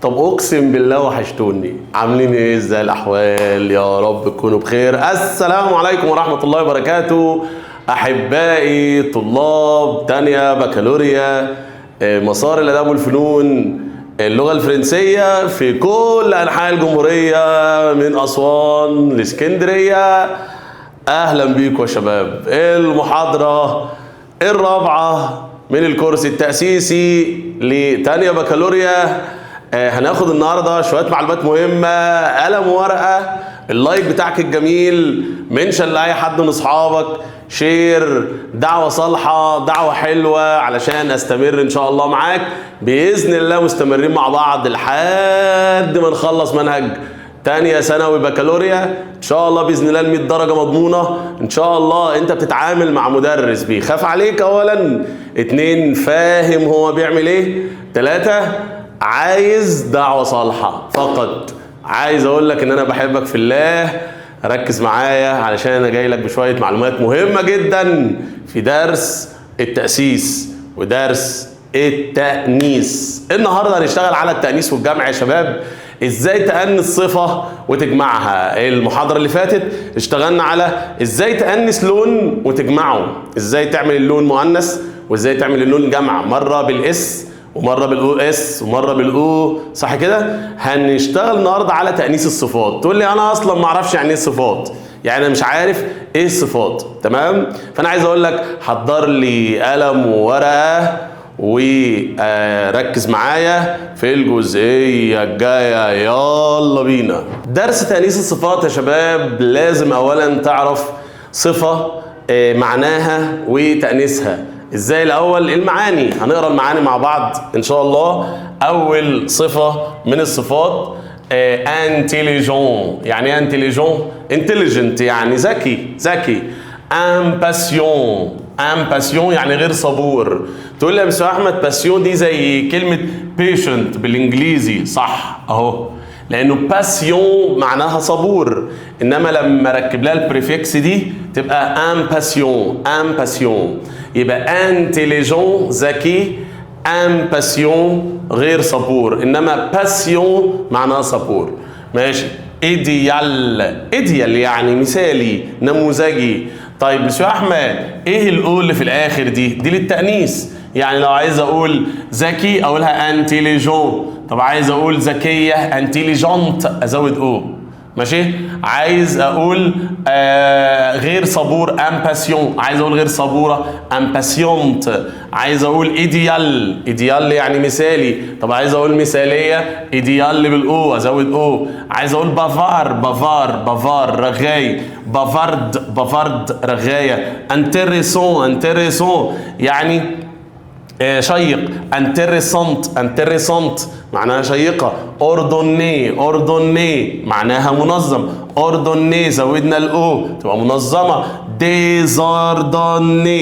طب اقسم بالله وحشتوني. عاملين ايه؟ ازاي الاحوال؟ يا رب تكونوا بخير. السلام عليكم ورحمة الله وبركاته. احبائي طلاب تانية بكالوريا مسار الاداب والفنون اللغة الفرنسية في كل انحاء الجمهورية من اسوان لاسكندريه، اهلا بيكم يا شباب. المحاضرة الرابعة من الكورس التاسيسي لتانية بكالوريا. هناخد النهارده شوية معلومات مهمه. قلم وورقه، ال like بتاعك الجميل، mention لاي حد من اصحابك، share، دعوه صالحه، دعوه حلوه، علشان استمر ان شاء الله معاك باذن الله. مستمرين مع بعض لحد ما نخلص منهج تانية ثانوي بكالوريا ان شاء الله. باذن الله ال 100 درجه مضمونه ان شاء الله. انت بتتعامل مع مدرس بيخاف عليك اولا، اتنين فاهم هو بيعمل ايه، تلاتة عايز دعوة صالحة فقط. عايز اقول لك ان انا بحبك في الله. ركز معايا علشان انا جاي لك بشوية معلومات مهمة جدا في درس التأسيس ودرس التأنيث. النهارده هنشتغل على التأنيث والجمع يا شباب، ازاي تأنث صفة وتجمعها. المحاضرة اللي فاتت اشتغلنا على ازاي تأنث لون وتجمعه، ازاي تعمل اللون مؤنث وازاي تعمل اللون جمع، مرة بال s ومرة بال e s ومرة بال e، صح كده؟ هنشتغل النهارده على تانيث الصفات. تقول لي انا اصلا ما اعرفش يعني ايه الصفات، يعني انا مش عارف ايه الصفات، تمام؟ فانا عايز اقول لك حضر لي قلم وورقة وركز معايا في الجزئية الجايه. يلا بينا. درس تانيث الصفات يا شباب، لازم اولا تعرف صفة معناها وتانيثها ازاي. الاول المعاني، هنقرا المعاني مع بعض ان شاء الله. اول صفة من الصفات intelligent. يعني ايه intelligent؟ intelligent يعني ذكي، ذكي. impatient، impatient يعني غير صبور. تقول لي يا مستر احمد patient دي زي كلمة patient بالانجليزي، صح اهو، لانه patient معناها صبور، انما لما ركب لها ال préfixe دي تبقى impatient، impatient. يبقى intelligent ذكي، impatient غير صبور، انما patient معناها صبور. ماشي. idéal، idéal يعني مثالي، نموذجي. طيب مسيو احمد ايه ال e اللي في الاخر دي؟ دي للتانيث، يعني لو عايز اقول ذكي اقولها intelligent، طب عايز اقول ذكية intelligente ازود e، ماشي. عايز اقول غير صبور impatient، عايز اقول غير صبوره impatiente. عايز اقول idéal، idéal يعني مثالي، طب عايز اقول مثاليه idéale بال e ازود e. عايز اقول bavard، bavard، bavard رغاي، bavarde، bavarde رغايه. intéressant، intéressant يعني شيق، intéressante، intéressante معناها شيقة. ordonné، ordonné معناها منظم، ordonnée زودنا ال e تبقى منظمة. désordonné،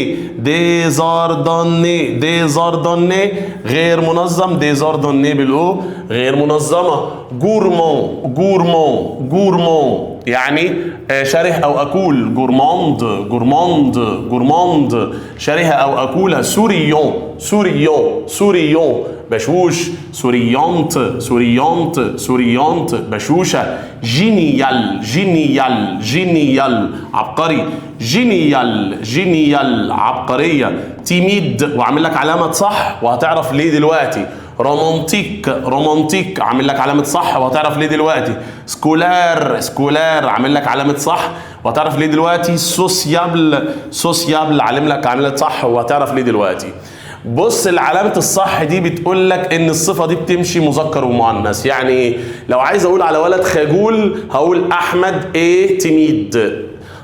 désordonné، désordonné غير منظم، désordonnée بال e غير منظمة. gourmand، gourmand، gourmand يعني شره او اكول، gourmande، gourmande، gourmande شرهة او اكوله. souriant، souriant، souriant بشوش، souriante، souriante، souriante بشوشه. génial، génial، génial عبقري، géniale، géniale عبقريه. timide وعامل لك علامة صح وهتعرف ليه دلوقتي. romantique، romantique عامل لك علامة صح وهتعرف ليه دلوقتي. scolaire، scolaire عامل لك علامة صح وهتعرف ليه دلوقتي. sociable، sociable عامل لك علامة صح وهتعرف ليه دلوقتي. بص، العلامة الصح دي بتقول لك ان الصفة دي بتمشي مذكر ومؤنث. يعني لو عايز اقول على ولد خجول هقول احمد est timide.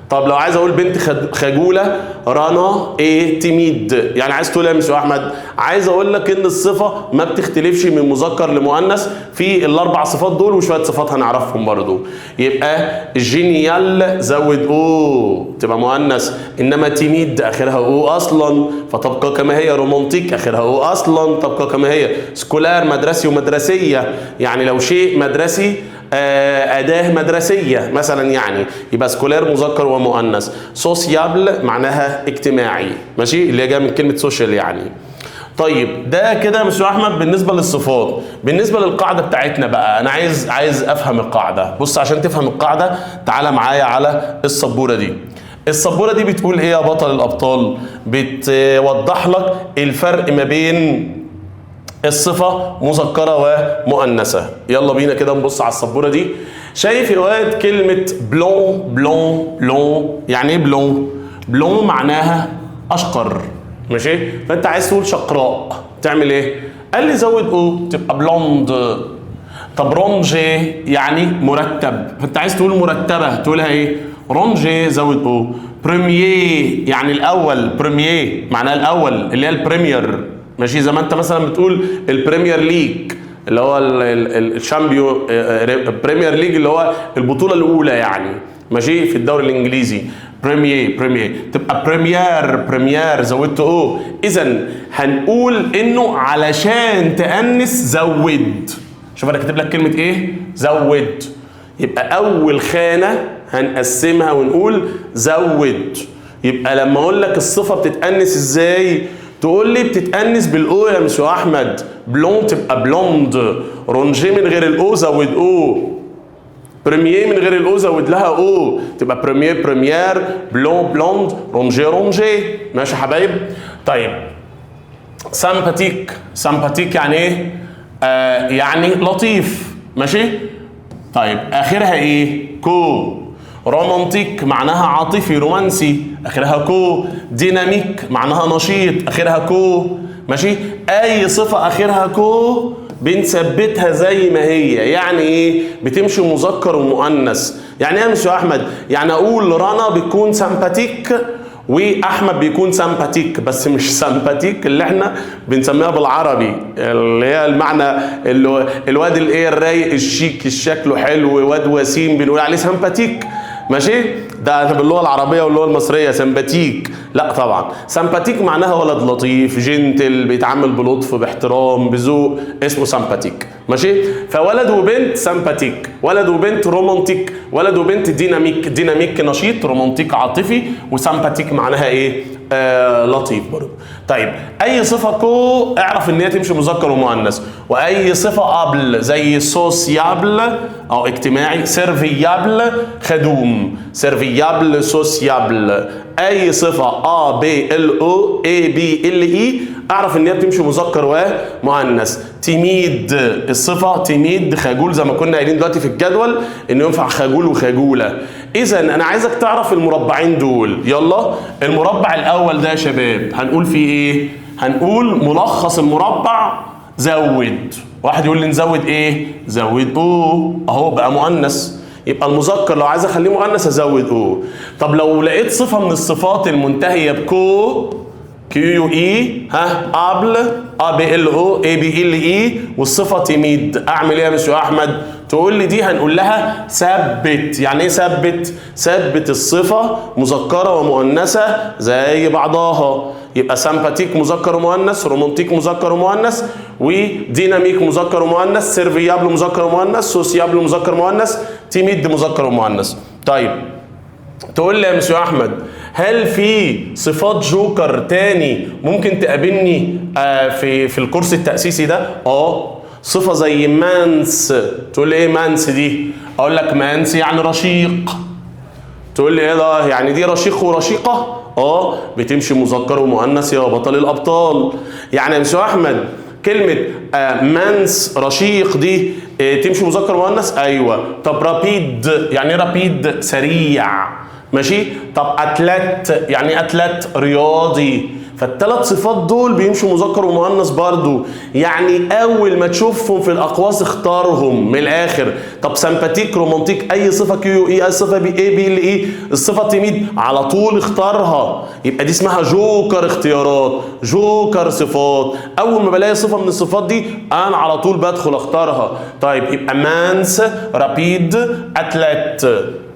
طب لو عايز اقول بنت خجولة رنا est timide. يعني عايز تقول ايه يا مسيو احمد؟ عايز اقول لك ان الصفة ما بتختلفش من مذكر لمؤنث في الاربع صفات دول وشوية صفات هنعرفهم برضو. يبقى génial زود e تبقى مؤنث، انما timide اخرها e اصلا فتبقى كما هي. romantique اخرها e اصلا تبقى كما هي. scolaire مدرسي ومدرسيه، يعني لو شيء مدرسي أداة مدرسية مثلا، يعني يبقى scolaire مذكر ومؤنث. sociable معناها اجتماعي، ماشي، اللي هي جاية من كلمة social يعني. طيب ده كده يا مستر احمد بالنسبة للصفات. بالنسبة للقاعدة بتاعتنا بقى، انا عايز افهم القاعدة. بص عشان تفهم القاعدة تعالى معايا على السبوره دي. السبوره دي بتقول ايه يا بطل الابطال؟ بتوضح لك الفرق ما بين الصفة مذكره ومؤنثه. يلا بينا كده نبص على السبوره دي. شايف يا واد كلمة blond blond blond؟ يعني ايه blond؟ blond معناها اشقر، ماشي؟ فانت عايز تقول شقراء، تعمل ايه؟ قال لي زود e تبقى blonde. طب rangé يعني مرتب، فانت عايز تقول مرتبه تقولها ايه؟ rangée زود e. premier يعني الاول، premier معناها الاول اللي هي ال premier، ماشي؟ زي ما انت مثلا بتقول ال Premier League اللي هو ال champion، Premier League اللي هو البطولة الاولى يعني، ماشي؟ في الدوري الانجليزي. premier premier تبقى première première زودت e. اذا هنقول انه علشان تأنس زود. شوف انا كاتب لك كلمة ايه؟ زود. يبقى اول خانه هنقسمها ونقول زود. يبقى لما اقول لك الصفة بتتأنس ازاي، تقول لي بتتأنس بال e يا مسيو احمد. blond تبقى blonde، rangé من غير ال e زود e، premier من غير ال e زود لها e، تبقى premier première، blond blonde، rangé rangée. ماشي يا حبايب؟ طيب sympathique، sympathique يعني ايه؟ يعني لطيف، ماشي؟ طيب اخرها ايه؟ que. romantique معناها عاطفي رومانسي، اخرها que. dynamique معناها نشيط، اخرها que، ماشي؟ اي صفة اخرها que بنثبتها زي ما هي. يعني ايه؟ بتمشي مذكر ومؤنث. يعني ايه يا مسيو احمد؟ يعني اقول رنا بتكون sympathique واحمد بيكون sympathique، بس مش سمباتيك اللي احنا بنسميها بالعربي اللي هي المعنى اللي الواد الايه الرايق الشيك الشكله حلو واد وسيم بنقول عليه sympathique، ماشي؟ ده باللغة العربية واللغة المصرية سمباتيك. لا طبعا sympathique معناها ولد لطيف gentle بيتعامل بلطف باحترام بذوق، اسمه sympathique، ماشي؟ فولد وبنت sympathique، ولد وبنت romantique، ولد وبنت dynamique. dynamique نشيط، romantique عاطفي، و sympathique معناها ايه؟ لطيف برضه. طيب اي صفة que اعرف ان هي تمشي مذكر ومؤنث، واي صفة able زي sociable او اجتماعي، serviable خدوم، serviable sociable، اي صفة A B L E A B L E اعرف ان هي بتمشي مذكر ومؤنث. timide الصفة timide خجول زي ما كنا قايلين دلوقتي في الجدول انه ينفع خجول وخجوله. اذا انا عايزك تعرف المربعين دول. يلا المربع الاول ده يا شباب هنقول فيه ايه؟ هنقول ملخص المربع زود. واحد يقول لي نزود ايه؟ زود e، اهو بقى مؤنث. يبقى المذكر لو عايز اخليه مؤنث ازود e. طب لو لقيت صفة من الصفات المنتهية ب que Q U E ها able A B L E A B L E والصفة timide، اعمل ايه يا مسيو احمد؟ تقول لي دي هنقول لها ثبت. يعني ايه ثبت؟ ثبت الصفة مذكره ومؤنثه زي بعضها. يبقى sympathique مذكر ومؤنث، romantique مذكر ومؤنث، و dynamique مذكر ومؤنث، serviable مذكر ومؤنث، sociable مذكر ومؤنث، timide مذكر ومؤنث. طيب تقول لي يا مسيو احمد هل في صفات جوكر تاني ممكن تقابلني في الكورس التأسيسي ده؟ صفة زي mince. تقول لي ايه mince دي؟ اقول لك mince يعني رشيق. تقول لي ايه ده؟ يعني دي رشيق ورشيقة؟ بتمشي مذكر ومؤنث يا بطل الابطال. يعني يا مسيو احمد كلمة mince رشيق دي تمشي مذكر ومؤنث؟ ايوه. طب rapide يعني ايه rapide؟ سريع، ماشي. طب athlète يعني ايه athlète؟ رياضي. فالثلاث صفات دول بيمشوا مذكر ومؤنث برضو، يعني اول ما تشوفهم في الاقواس اختارهم من الاخر. طب sympathique romantique اي صفة Q U E اي صفة B A B L E الصفة timide على طول اختارها. يبقى دي اسمها جوكر اختيارات، جوكر صفات. اول ما بلاقي صفة من الصفات دي انا على طول بدخل اختارها. طيب يبقى mince rapide athlète،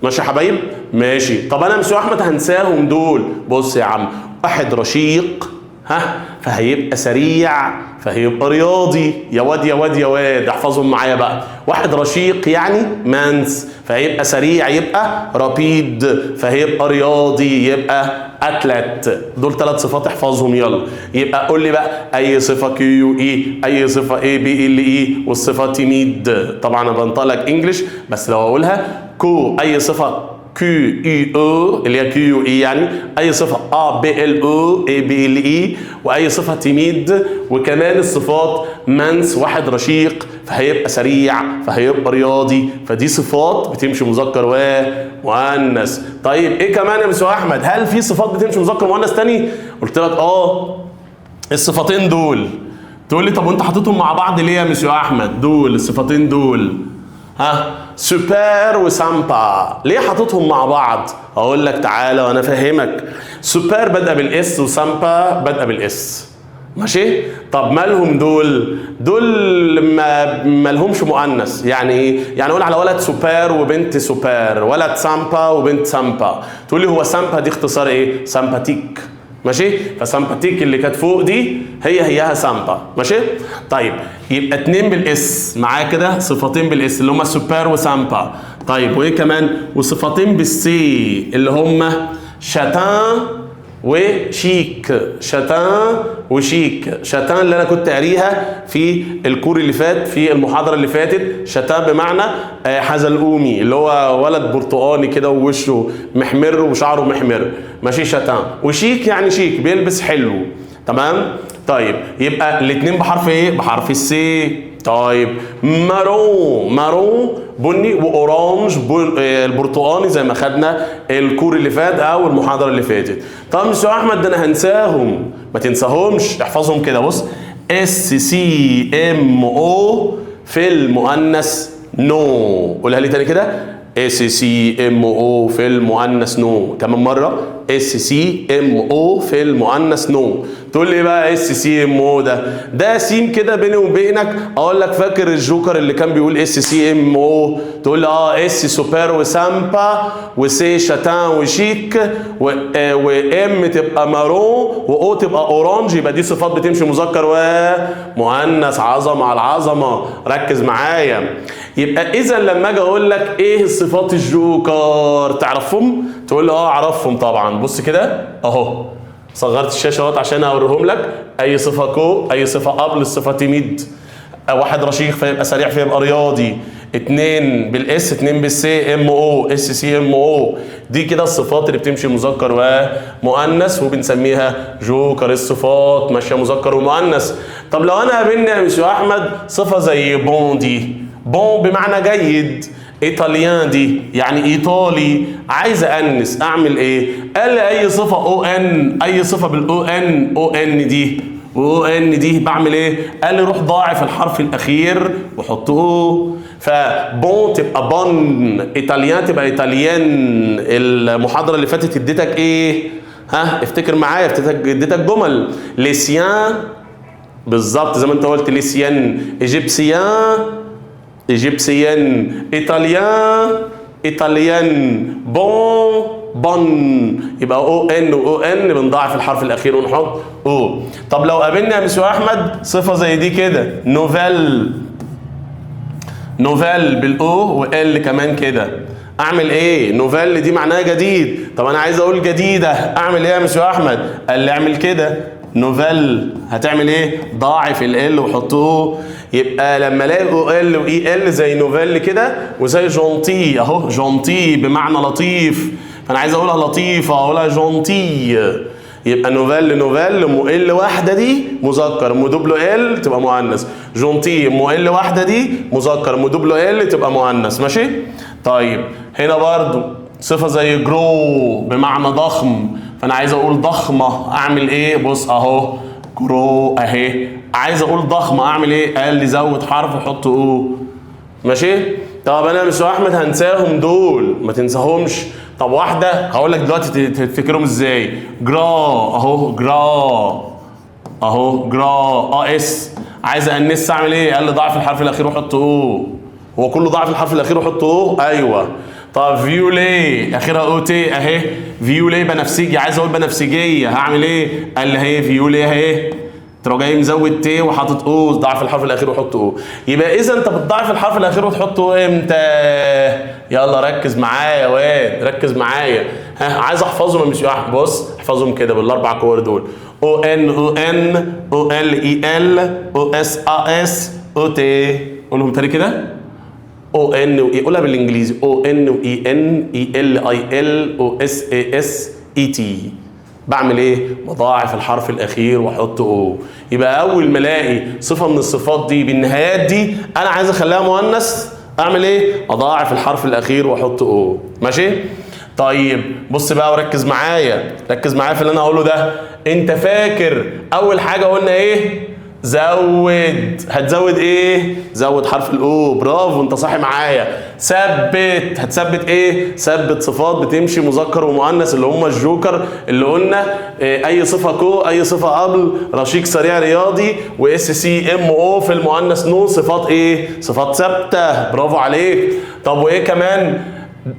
ماشي يا حبايب؟ ماشي. طب انا مسيو احمد هنساهم دول. بص يا عم، واحد رشيق ها فهيبقى سريع، فهيبقى رياضي. يا واد يا واد يا واد، احفظهم معايا بقى. واحد رشيق يعني mince، فهيبقى سريع يبقى rapide، فهيبقى رياضي يبقى athlète. دول ثلاث صفات احفظهم. يلا يبقى قول لي بقى اي صفة Q U E، اي صفة A B L E، والصفة timide. طبعا انا بنطق لك English، بس لو اقولها que، اي صفة Q U E اللي هي Q U E يعني، اي صفة A B L E، A B L E، واي صفة timide. وكمان الصفات mince، واحد رشيق فهيبقى سريع فهيبقى رياضي، فدي صفات بتمشي مذكر ومؤنث. طيب ايه كمان يا مسيو احمد؟ هل في صفات بتمشي مذكر ومؤنث تاني؟ قلت لك اه، الصفتين دول. تقول لي طب وانت حاططهم مع بعض ليه يا مسيو احمد؟ دول الصفتين دول، ها، super و sympa، ليه حاططهم مع بعض؟ اقول لك تعالى وانا افهمك. سوبر بدأ بال S و sympa بدأ بال S، ماشي؟ طب مالهم دول؟ دول ما لهمش مؤنث. يعني ايه؟ يعني اقول على ولد سوبر وبنت سوبر، ولد sympa وبنت sympa. تقول لي هو sympa دي اختصار ايه؟ sympathique، ماشي؟ ف sympathique اللي كانت فوق دي هي هيها sympa، ماشي؟ طيب يبقى اتنين بال S معايا كده، صفتين بال S اللي هما super و sympa. طيب وايه كمان؟ وصفتين بال C اللي هما châtain و chic. châtain و chic. châtain اللي انا كنت قاريها في ال cours اللي فات، في المحاضرة اللي فاتت. châtain بمعنى حزلقومي، اللي هو ولد برتقاني كده ووشه محمر وشعره محمر، ماشي؟ châtain. و chic يعني شيك، بيلبس حلو، تمام؟ طيب يبقى الاثنين بحرف ايه؟ بحرف ال C. طيب marron، marron بني، و orange بن... آه، البرتقاني زي ما خدنا ال cours اللي فات او المحاضرة اللي فاتت. طب مش احمد ده انا هنساهم. ما تنساهمش، احفظهم كده. بص، S C M O في المؤنث no. قولها لي تاني كده، S C M O في المؤنث no. كمان مرة، S C M O في المؤنث no. تقول لي بقى S C M O ده، ده سيم كده بيني وبينك. اقول لك فاكر الجوكر اللي كان بيقول S C M O؟ تقول لي اه، S super و sympa، و C châtain و chic، و M تبقى marron، و O تبقى orange. يبقى دي صفات بتمشي مذكر ومؤنث. عظمه على العظمه، ركز معايا. يبقى اذا لما اجي اقول لك ايه الصفات الجوكر تعرفهم؟ تقول لي اه اعرفهم طبعا. بص كده اهو، صغرت الشاشة اهوت عشان اوريهم لك. اي صفة que، اي صفة able، الصفة timide، واحد رشيق فيبقى سريع فيبقى رياضي، اتنين بال S، اتنين بال C M O، S C M O. دي كده الصفات اللي بتمشي مذكر ومؤنث وبنسميها جوكر الصفات، ماشية مذكر ومؤنث. طب لو انا قابلني يا مسيو احمد صفة زي bon دي، bon بمعنى جيد، italien دي يعني ايطالي، عايز انس اعمل ايه؟ قال لي اي صفة O N، اي صفة بال O N، O N دي و O N دي، بعمل ايه؟ قال لي روح ضاعف الحرف الاخير وحط O. ف bon تبقى bonne، italien تبقى italienne. المحاضرة اللي فاتت اديتك ايه؟ ها، افتكر معايا، اديتك جمل. lycéen بالظبط زي ما انت قلت lycéenne، égyptien égyptienne، italien italienne، bon bonne. يبقى O N و O N بنضاعف الحرف الاخير ونحط O. طب لو قابلنا يا مسيو احمد صفة زي دي كده، nouvelle، nouvelle بال O و L كمان كده، اعمل ايه؟ nouvelle دي معناها جديد. طب انا عايز اقول جديده، اعمل ايه يا مسيو احمد؟ قال لي اعمل كده، nouvelle هتعمل ايه؟ ضاعف L وحط O. يبقى لما الاقي O L و E L زي nouvelle كده، وزي gentil اهو، gentil بمعنى لطيف، فانا عايز اقولها لطيفة اقولها gentille. يبقى nouvelle، nouvelle ام L واحدة دي مذكر، ام double L تبقى مؤنث. gentille ام L واحدة دي مذكر، ام double L تبقى مؤنث، ماشي؟ طيب هنا برضو صفة زي gros بمعنى ضخم، فانا عايز اقول ضخمة اعمل ايه؟ بص اهو، gros اهي، عايز اقول ضخمة اعمل ايه؟ قال لي زود حرف وحط O، ماشي؟ طب انا يا مسيو احمد هنساهم دول. ما تنساهمش. طب واحدة هقول لك دلوقتي تفتكرهم ازاي. gras اهو، gras اهو، gras A S، عايز انس اعمل ايه؟ قال لي ضاعف الحرف الاخير وحط O. هو كله ضاعف الحرف الاخير وحط O؟ ايوه. طب violet اخرها O T اهي، violet بنفسجي، عايز اقول بنفسجيه هعمل ايه؟ قال لي اهي violet اهي. تروح جاي مزود t وحاطط o، ضعف الحرف الاخير وحط o. يبقى اذا انت بتضاعف الحرف الاخير وتحط o امتى؟ يلا ركز معايا يا واد، ركز معايا. ها عايز احفظهم يا مش؟ بص احفظهم كده بالاربع كور دول: o n o n، o l i l، o s a s، o t. قولهم تاني كده: o n و e، قولها بالانجليزي: o n و e n، e l i l، o s a s، e t. بعمل ايه؟ بضاعف الحرف الاخير واحط o. يبقى اول ما الاقي صفة من الصفات دي بالنهايات دي انا عايز اخليها مؤنث، اعمل ايه؟ اضاعف الحرف الاخير واحط o. ماشي؟ طيب بص بقى وركز معايا، ركز معايا في اللي انا هقوله ده. انت فاكر اول حاجة قلنا ايه؟ زود. هتزود ايه؟ زود حرف ال o. برافو، انت صاحي معايا. ثبت. هتثبت ايه؟ ثبت صفات بتمشي مذكر ومؤنث اللي هم الجوكر اللي قلنا إيه؟ اي صفة co، اي صفة able، رشيق سريع رياضي، و s c m o في المؤنث no. صفات ايه؟ صفات ثابتة. برافو عليك. طب وايه كمان؟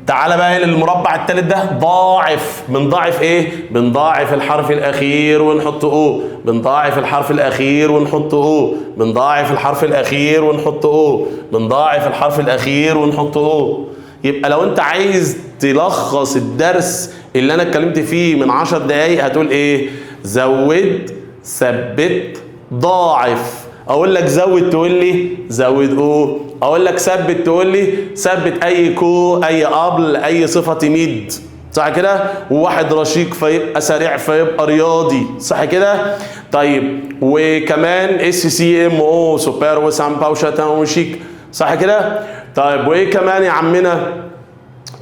تعالى بقى للمربع الثالث ده، ضاعف. بنضاعف ايه؟ بنضاعف الحرف الاخير ونحط o، بنضاعف الحرف الاخير ونحط o، بنضاعف الحرف الاخير ونحط o، بنضاعف الحرف الاخير ونحط o. يبقى لو انت عايز تلخص الدرس اللي انا اتكلمت فيه من 10 دقايق هتقول ايه؟ زود، ثبت، ضاعف. اقول لك زود تقول لي زود o، اقول لك ثبت تقول لي ثبت اي co، اي able، اي صفة timide، صح كده؟ وواحد رشيق فيبقى سريع فيبقى رياضي، صح كده؟ طيب وكمان s c m o، super و sympa و châtain و chic، صح كده؟ طيب وايه كمان يا عمنا؟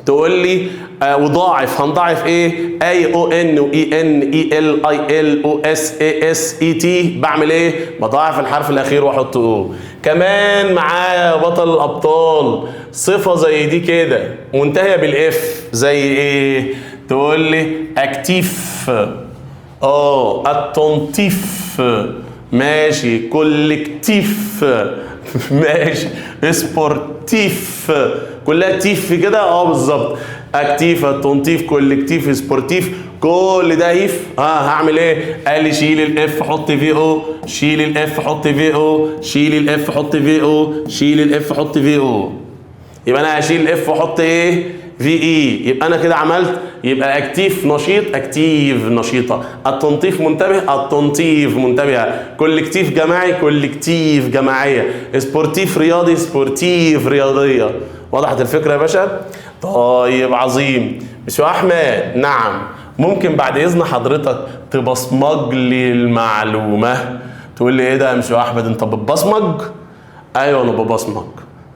تقول لي وضاعف. هنضاعف ايه؟ اي o n و e n، e l i l، o s a s، e t. بعمل ايه؟ بضاعف الحرف الاخير واحط o. كمان معايا بطل الابطال صفة زي دي كده منتهية بال if، زي ايه؟ تقول لي actif، attentif، ماشي، collectif، ماشي، sportif، كلها tif كده، بالظبط، actif، attentif، collectif، sportif، كل ده if. هعمل ايه؟ قال لي شيل ال f حط v o، شيل ال f حط v o، شيل ال f حط v o، شيل ال f حط v o. يبقى انا هشيل ال f واحط ايه؟ v e. يبقى انا كده عملت، يبقى actif نشيط، active نشيطه، attentif منتبه، attentive منتبهه، collectif جماعي، collective جماعية، sportif رياضي، sportive رياضية. وضحت الفكرة يا باشا؟ طيب عظيم. مسيو احمد، نعم، ممكن بعد اذن حضرتك تبصمج لي المعلومة؟ تقول لي ايه ده يا مسيو احمد، انت بتبصمج؟ ايوه انا ببصمج.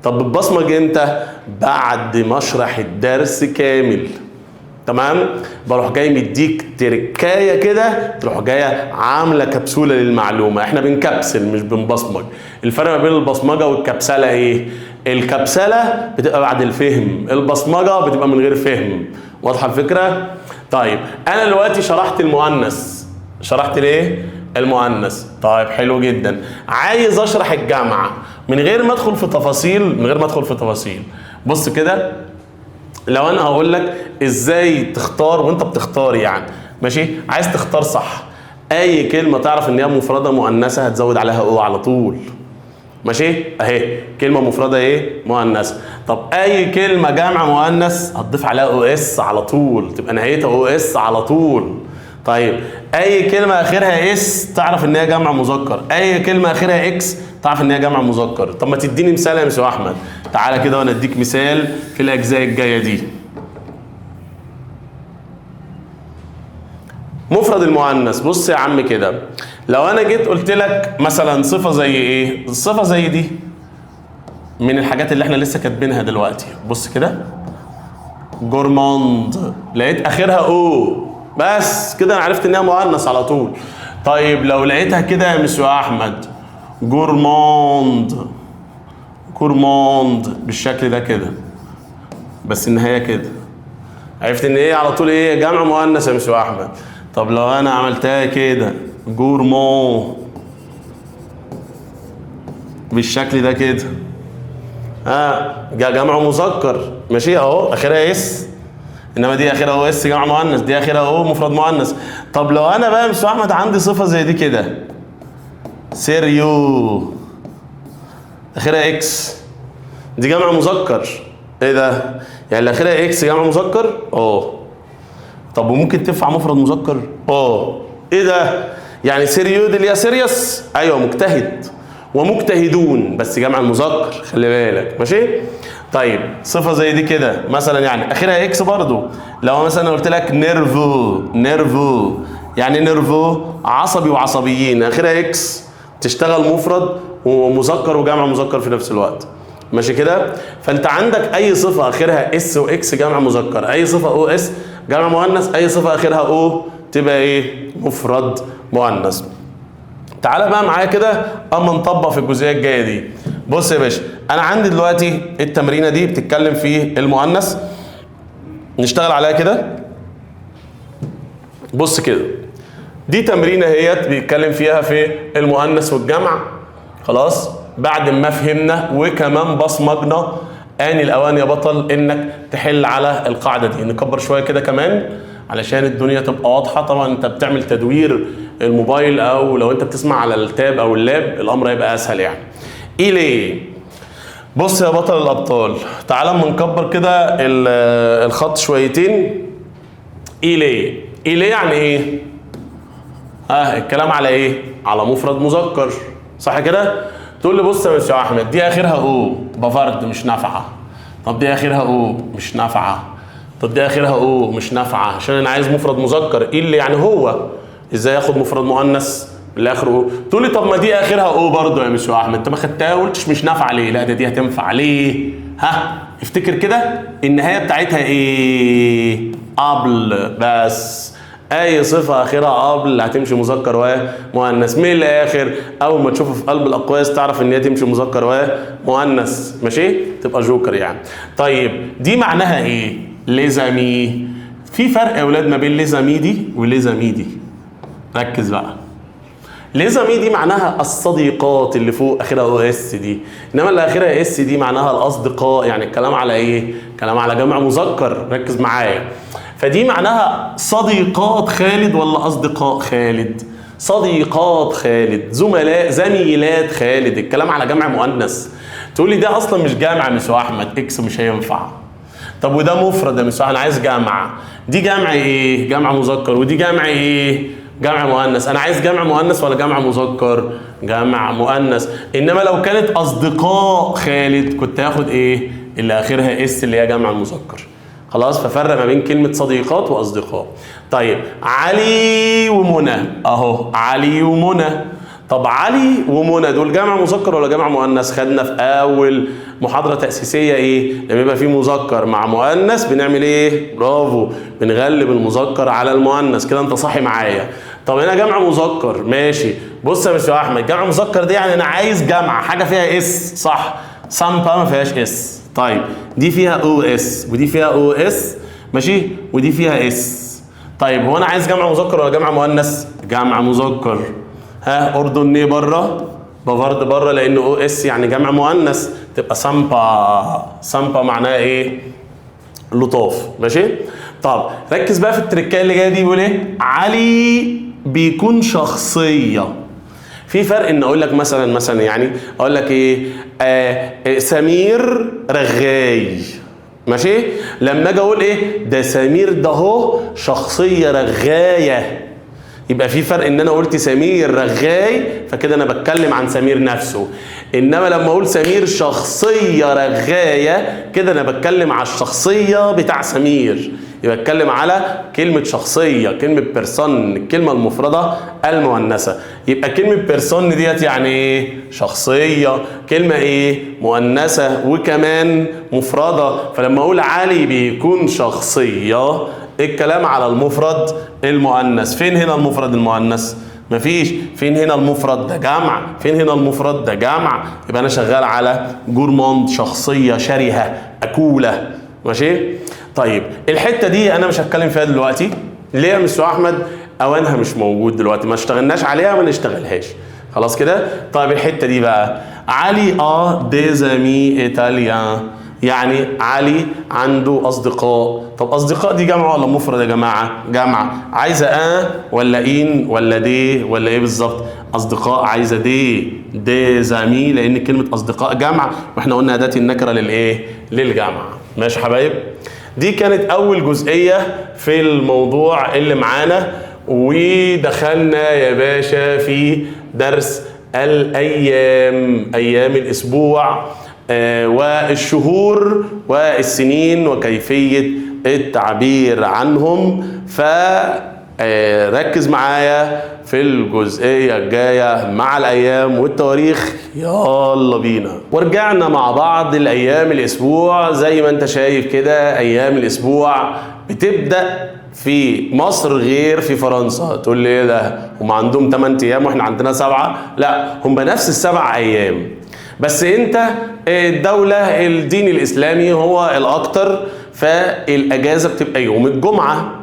طب بتبصمج امتى؟ بعد ما اشرح الدرس كامل، تمام؟ بروح جاي مديك تركايه كده، تروح جاية عامله كبسولة للمعلومة. احنا بنكبسل مش بنبصمج. الفرق ما بين البصمجه والكبسله ايه؟ الكبسله بتبقى بعد الفهم، البصمجه بتبقى من غير فهم. واضحة الفكرة؟ طيب انا دلوقتي شرحت المؤنث، شرحت ليه المؤنث. طيب حلو جدا. عايز اشرح الجمع من غير ما ادخل في تفاصيل، من غير ما ادخل في تفاصيل. بص كده، لو انا هقول لك ازاي تختار وانت بتختار يعني، ماشي، عايز تختار صح، اي كلمة تعرف ان هي مفرده مؤنثة هتزود عليها o على طول، ماشي؟ اهي كلمة مفرده ايه؟ مؤنثة. طب اي كلمة جمع مؤنث هتضيف عليها o s على طول، تبقى نهايتها o s على طول. طيب اي كلمة اخرها s تعرف ان هي جمع مذكر، اي كلمة اخرها x تعرف ان هي جمع مذكر. طب ما تديني مثال يا مسيو احمد؟ تعالى كده وانا اديك مثال في الاجزاء الجاية دي. مفرد المؤنث، بص يا عم كده، لو انا جيت قلت لك مثلا صفة زي ايه؟ صفة زي دي من الحاجات اللي احنا لسه كاتبينها دلوقتي. بص كده، gourmande، لقيت اخرها o، بس كده انا عرفت انها مؤنث على طول. طيب لو لقيتها كده يا مسيو احمد، gourmande، gourmande بالشكل ده كده، بس النهاية كده، عرفت ان ايه على طول؟ ايه؟ جمع مؤنث يا مسيو احمد. طب لو انا عملتها كده gourmands بالشكل ده كده، جمع مذكر، ماشي اهو اخرها s، انما دي اخرها o s جمع مؤنث، دي اخرها o مفرد مؤنث. طب لو انا بقى يا مسيو احمد عندي صفة زي دي كده، sérieux اخرها x، دي جمع مذكر. ايه ده؟ يعني اللي اخرها x جمع مذكر؟ اه. طب وممكن تنفع مفرد مذكر؟ اه. ايه ده؟ يعني sérieux دي اللي هي serious؟ ايوه، مجتهد ومجتهدون، بس جمع المذكر، خلي بالك. ماشي؟ طيب صفة زي دي كده مثلا، يعني اخرها x برضو، لو مثلا قلت لك nerveux، nerveux يعني nerveux عصبي وعصبيين، اخرها x، تشتغل مفرد ومذكر وجمع مذكر في نفس الوقت. ماشي كده؟ فانت عندك اي صفة اخرها s و x جمع مذكر، اي صفة o s جمع مؤنث، اي صفة اخرها o تبقى ايه؟ مفرد مؤنث. تعالى بقى معايا كده اما نطبق في الجزئية الجاية دي. بص يا باشا، انا عندي دلوقتي التمرينه دي بتتكلم في المؤنث، نشتغل عليها كده. بص كده، دي تمرينه اهيت بيتكلم فيها في المؤنث والجمع. خلاص، بعد ما فهمنا وكمان بصمجنا، آن الأوان يا بطل إنك تحل على القاعدة دي. نكبر شوية كده كمان علشان الدنيا تبقى واضحة. طبعا أنت بتعمل تدوير الموبايل، أو لو أنت بتسمع على ال tab أو ال lap الأمر هيبقى أسهل يعني. إيه ليه؟ بص يا بطل الأبطال، تعال أما نكبر كده الخط شويتين. إيه ليه؟ إيه ليه يعني إيه؟ الكلام على إيه؟ على مفرد مذكر، صح كده؟ تقول لي بص يا مسيو احمد، دي اخرها o bavarde مش نافعة، طب دي اخرها o مش نافعة، طب دي اخرها o مش نافعة، عشان انا عايز مفرد مذكر. ايه اللي يعني هو ازاي اخد مفرد مؤنث اللي اخره o؟ تقول لي طب ما دي اخرها o برضه يا مسيو احمد، انت ما خدتها قلتش مش نافعة ليه؟ لا ده دي هتنفع ليه؟ ها افتكر كده النهاية بتاعتها ايه؟ able. بس اي صفة اخرها able هتمشي مذكر ومؤنث من الاخر. اول ما تشوفه في قلب الاقواس تعرف ان هي تمشي مذكر ومؤنث. ماشي، تبقى جوكر يعني. طيب دي معناها ايه؟ les amis. في فرق يا اولاد ما بين les amis دي و les amies دي، ركز بقى. les amies دي معناها الصديقات اللي فوق اخرها o s دي، انما اللي اخرها s دي معناها الاصدقاء، يعني الكلام على ايه؟ كلام على جمع مذكر. ركز معايا. فدي معناها صديقات خالد ولا اصدقاء خالد؟ صديقات خالد، زملاء، زميلات خالد، الكلام على جمع مؤنث. تقول لي ده اصلا مش جمع يا مسيو احمد، x مش هينفع. طب وده مفرد يا مسيو، انا عايز جمع. دي جمع ايه؟ جمع مذكر. ودي جمع ايه؟ جمع مؤنث. انا عايز جمع مؤنث ولا جمع مذكر؟ جمع مؤنث. انما لو كانت اصدقاء خالد كنت هاخد ايه؟ اللي اخرها s اللي هي جمع المذكر. خلاص، ففرق ما بين كلمة صديقات وأصدقاء. طيب علي ومنى، أهو علي ومنى. طب علي ومنى دول جمع مذكر ولا جمع مؤنث؟ خدنا في أول محاضرة تأسيسية إيه؟ لما يبقى في مذكر مع مؤنث بنعمل إيه؟ برافو، بنغلب المذكر على المؤنث. كده أنت صاحي معايا. طب هنا جمع مذكر، ماشي. بص يا مستر أحمد، جمع مذكر دي يعني أنا عايز جمع حاجة فيها s، صح؟ sympa ما فيهاش s. طيب دي فيها o s ودي فيها o s، ماشي، ودي فيها s. طيب هو انا عايز جمع مذكر ولا جمع مؤنث؟ جمع مذكر. ها ordonné بره، bavarde بره، لان o s يعني جمع مؤنث، تبقى sympas. sympas معناها ايه؟ لطاف. ماشي. طب ركز بقى في التركايه اللي جاية دي، بيقول ايه؟ علي بيكون شخصية. في فرق ان اقول لك مثلا يعني اقول لك ايه؟ سمير رغاي، ماشي. لما اجي اقول ايه؟ ده سمير ده اهو شخصية رغايه، يبقى في فرق ان انا قلت سمير رغاي فكده انا بتكلم عن سمير نفسه، انما لما اقول سمير شخصية رغايه كده انا بتكلم على الشخصية بتاع سمير، يبقى اتكلم على كلمة شخصية، كلمة personne، الكلمة المفردة المؤنثة. يبقى كلمة personne ديت يعني ايه؟ شخصية، كلمة ايه؟ مؤنثة وكمان مفردة. فلما اقول علي بيكون شخصية، الكلام على المفرد المؤنث. فين هنا المفرد المؤنث؟ مفيش. فين هنا المفرد؟ ده جمع. فين هنا المفرد؟ ده جمع. يبقى انا شغال على gourmand، شخصية شرهة أكولة. ماشي. طيب الحتة دي انا مش هتكلم فيها دلوقتي. ليه يا مستر احمد؟ اوانها مش موجود دلوقتي، ما اشتغلناش عليها، ما نشتغلهاش. خلاص كده. طيب الحتة دي بقى، علي a des amis italiens، يعني علي عنده اصدقاء. طب اصدقاء دي جمع ولا مفرد يا جماعة؟ جمع. عايزه un ولا une ولا des ولا ايه بالظبط؟ اصدقاء عايزه des، des amis، لان كلمة اصدقاء جمع، واحنا قلنا اداه النكرة للايه؟ للجمع. ماشي يا حبايب، دي كانت اول جزئية في الموضوع اللي معانا، ودخلنا يا باشا في درس الايام، ايام الاسبوع والشهور والسنين وكيفية التعبير عنهم. فركز معايا في الجزئية الجاية مع الأيام والتواريخ. يلا بينا. ورجعنا مع بعض الأيام الأسبوع. زي ما انت شايف كده أيام الأسبوع بتبدأ في مصر غير في فرنسا. تقول لي ايه ده، هم عندهم 8 ايام واحنا عندنا 7؟ لا، هم نفس ال7 ايام، بس انت الدولة الدين الاسلامي هو الاكتر، فالاجازة بتبقى يوم الجمعة.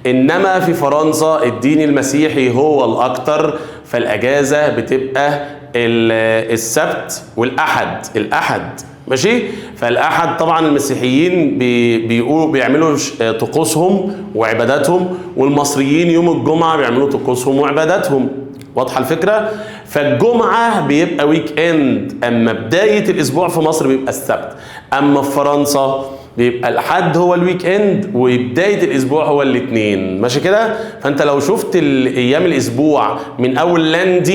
انما في فرنسا الدين المسيحي هو الاكتر، فالاجازة بتبقى السبت والاحد. الاحد ماشي، فالاحد طبعا المسيحيين بيقولوا بيعملوا طقوسهم وعباداتهم، والمصريين يوم الجمعة بيعملوا طقوسهم وعباداتهم. واضحة الفكرة؟ فالجمعة بيبقى week-end، اما بداية الاسبوع في مصر بيبقى السبت، اما في فرنسا بيبقى الحد هو ال week-end وبداية الاسبوع هو الاثنين. ماشي كده؟ فانت لو شفت ايام الاسبوع من اول lundi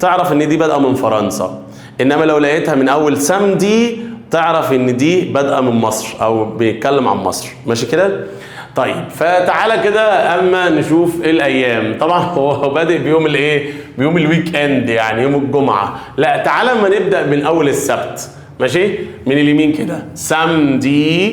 تعرف ان دي بادئه من فرنسا، انما لو لقيتها من اول samedi تعرف ان دي بادئه من مصر او بيتكلم عن مصر. ماشي كده؟ طيب فتعالى كده اما نشوف الايام. طبعا هو بادئ بيوم الايه؟ بيوم ال week-end، يعني يوم الجمعة. لا، تعالى اما نبدا من اول السبت. ماشي، من اليمين كده، samedi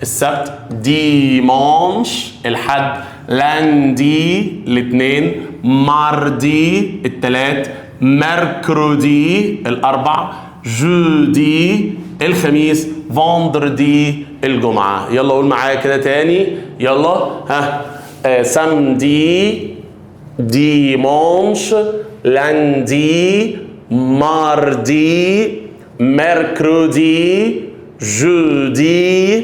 السبت، dimanche الحد، lundi الاثنين، mardi الثلاث، mercredi الاربع، jeudi الخميس، vendredi الجمعة. يلا قول معايا كده تاني، يلا ها. Samedi، dimanche، lundi، mardi، mercredi، jeudi،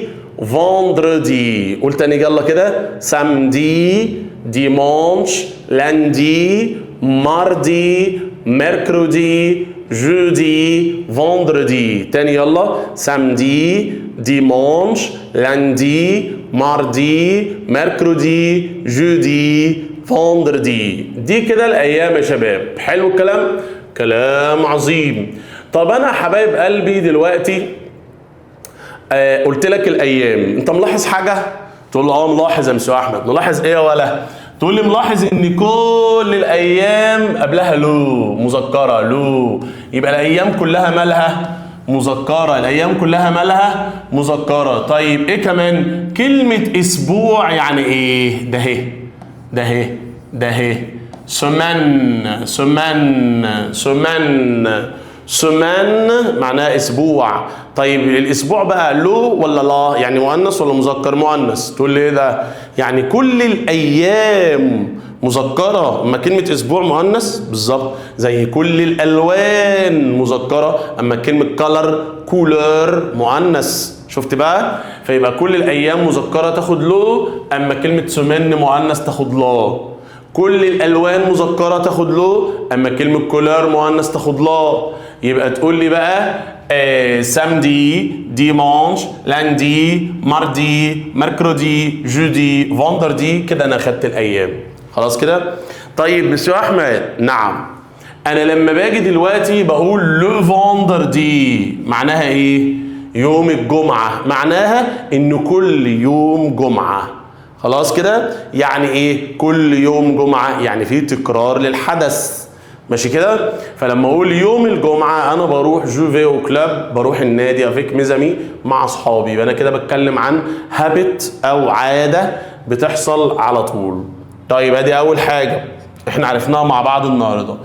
vendredi. قول تاني يلا كده، samedi، dimanche، lundi، mardi، mercredi، jeudi، vendredi. تاني يلا، samedi، dimanche، lundi، mardi، mercredi، jeudi، vendredi. دي كده الايام يا شباب. حلو الكلام؟ كلام عظيم. طب انا حبايب قلبي دلوقتي قلت لك الايام، انت ملاحظ حاجة؟ تقول له اه ملاحظ يا مسيو احمد. ملاحظ ايه يا ولا؟ تقول لي ملاحظ ان كل الايام قبلها le، مذكره le، يبقى الايام كلها مالها مذكره، الايام كلها مالها مذكره. طيب ايه كمان؟ كلمة اسبوع يعني ايه؟ ده اهي، ده اهي، ده اهي، semaine، semaine، semaine، semaine معناها اسبوع. طيب الاسبوع بقى le ولا la؟ يعني مؤنث ولا مذكر؟ مؤنث. تقول لي ايه ده؟ يعني كل الايام مذكره، اما كلمة اسبوع مؤنث بالظبط زي كل الالوان مذكره، اما كلمة couleur، couleur مؤنث. شفت بقى؟ فيبقى كل الايام مذكره تاخد le، اما كلمة سومن مؤنث تاخد la. كل الالوان مذكره تاخد le، اما كلمة couleur مؤنث تاخد la. يبقى تقول لي بقى samedi، dimanche، lundi، mardi، mercredi، jeudi، vendredi. كده انا خدت الايام خلاص كده. طيب مسيو احمد، نعم، انا لما باجي دلوقتي بقول le vendredi معناها ايه؟ يوم الجمعة، معناها ان كل يوم جمعه. خلاص كده؟ يعني ايه كل يوم جمعه؟ يعني في تكرار للحدث. ماشي كده؟ فلما اقول يوم الجمعة انا بروح je vais au club، بروح النادي avec mes amis مع اصحابي، يبقى انا كده بتكلم عن habit او عادة بتحصل على طول. طيب ادي اول حاجة احنا عرفناها مع بعض النهارده.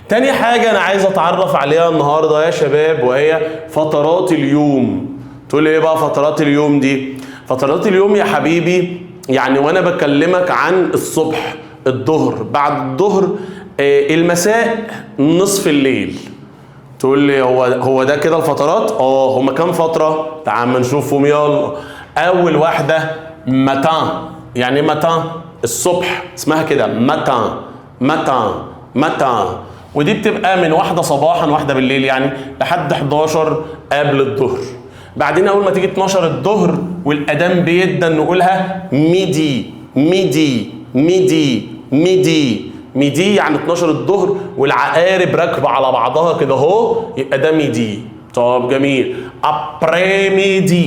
تاني حاجة انا عايز اتعرف عليها النهارده يا شباب وهي فترات اليوم. تقول لي ايه بقى فترات اليوم دي؟ فترات اليوم يا حبيبي يعني وانا بكلمك عن الصبح، الظهر، بعد الظهر، المساء، نصف الليل. تقول لي هو ده كده الفترات؟ هما كام فترة؟ تعال ما نشوفهم يلا. أول واحدة matin. يعني ايه matin؟ الصبح، اسمها كده matin، matin، matin. ودي بتبقى من 1 صباحا، 1 بالليل يعني، لحد 11 قبل الظهر. بعدين اول ما تيجي 12 الظهر والاذان بيدن نقولها midi midi midi midi midi، يعني 12 الظهر والعقارب راكبه على بعضها كده اهو، يبقى ده midi. طب جميل. après-midi،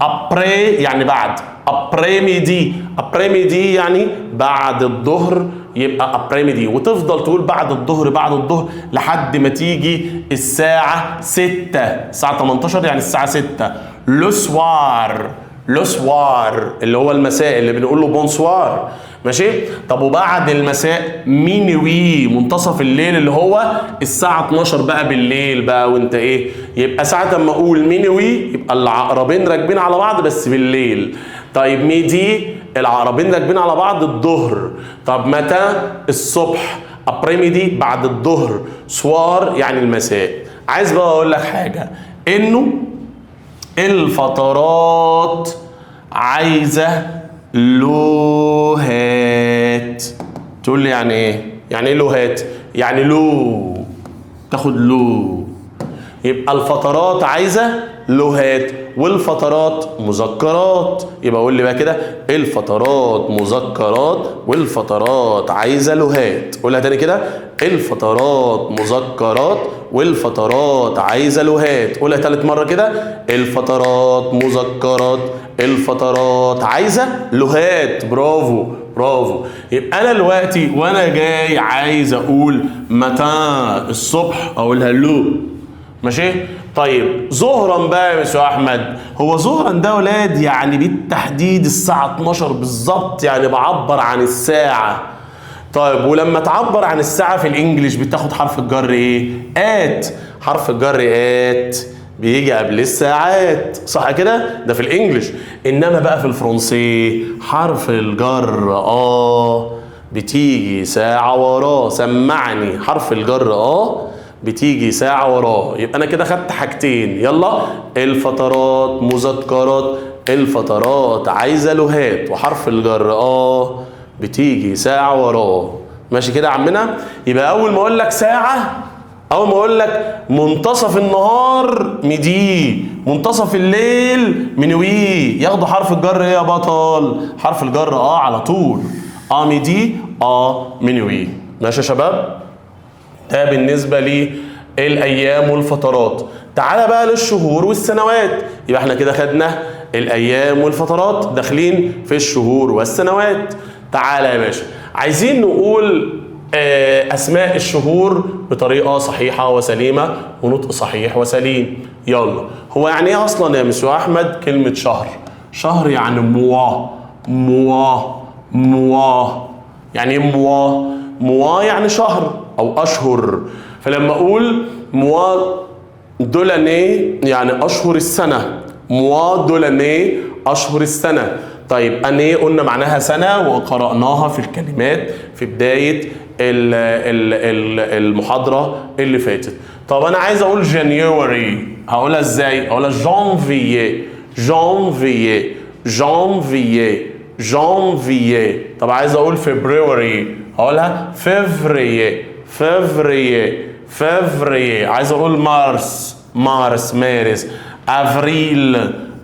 après يعني بعد، après-midi، après-midi يعني بعد الظهر، يبقى après-midi. وتفضل تقول بعد الظهر بعد الظهر لحد ما تيجي الساعة 6، الساعة 18 يعني الساعة 6. le soir، le soir اللي هو المساء اللي بنقول له bonsoir، ماشي. طب وبعد المساء minuit، منتصف الليل اللي هو الساعة 12 بقى بالليل بقى، وانت ايه، يبقى ساعة ما اقول minuit يبقى العقربين راكبين على بعض بس بالليل. طيب midi العقربين راكبين على بعض الظهر. طب matin الصبح، après-midi بعد الظهر، soir يعني المساء. عايز بقى اقول لك حاجة، انه الفترات عايزة لوهات. تقول لي يعني ايه؟ يعني ايه لوهات؟ يعني le، تاخد le. يبقى الفترات عايزة لوهات، والفترات مذكرات. يبقى قول لي بقى كده، الفترات مذكرات والفترات عايزة لوهات. قولها تاني كده، الفترات مذكرات والفترات عايزة لوهات. قولها تالت مرة كده، الفترات مذكرات الفترات عايزة لوهات. برافو برافو. يبقى انا دلوقتي وانا جاي عايز اقول matin الصبح اقولها le، ماشي. طيب ظهرا بقى يا مسيو احمد، هو ظهرا ده ولاد يعني بالتحديد الساعة 12 بالظبط، يعني بعبر عن الساعة. طيب ولما تعبر عن الساعة في ال English بتاخد حرف الجر ايه؟ at. حرف الجر at بيجي قبل الساعات، صح كده؟ ده في ال English. انما بقى في الفرنسي حرف الجر à بتيجي ساعة وراه. سمعني، حرف الجر à بتيجي ساعة وراه. يبقى أنا كده خدت حاجتين. يلا، الفترات مذكرات، الفترات عايزة لوهات، وحرف الجر à بتيجي ساعة وراه. ماشي كده يا عمنا؟ يبقى أول ما أقول لك ساعة، أول ما أقول لك منتصف النهار midi، منتصف الليل minuit، ياخدوا حرف الجر إيه يا بطل؟ حرف الجر à على طول، à midi، à minuit. ماشي يا شباب؟ ده بالنسبة للأيام والفترات. تعالى بقى للشهور والسنوات. يبقى احنا كده خدنا الأيام والفترات، داخلين في الشهور والسنوات. تعالى يا باشا، عايزين نقول أسماء الشهور بطريقة صحيحة وسليمة ونطق صحيح وسليم. يلا، هو يعني ايه أصلا يا مسيو أحمد كلمة شهر؟ شهر يعني mois، mois، mois. يعني ايه mois؟ mois يعني شهر او اشهر. فلما اقول mois de l'année يعني اشهر السنه، mois de l'année اشهر السنه. طيب année قلنا معناها سنة وقراناها في الكلمات في بداية المحاضرة اللي فاتت. طب انا عايز اقول January، هقولها ازاي؟ اقولها janvier، janvier، janvier، janvier. طب عايز اقول February، هقولها février، février، février. عايز اقول mars، mars مارس، avril،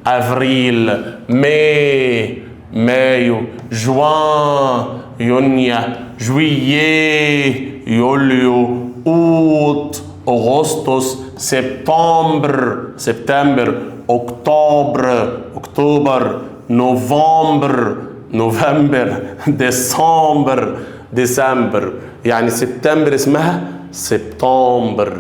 avril، mai مايو، جوان يونيو، juillet يوليو، اوت اغسطس، سبتمبر سبتمبر، octobre اكتوبر، نوفمبر نوفمبر، ديسمبر ديسمبر. يعني سبتمبر اسمها سبتمبر،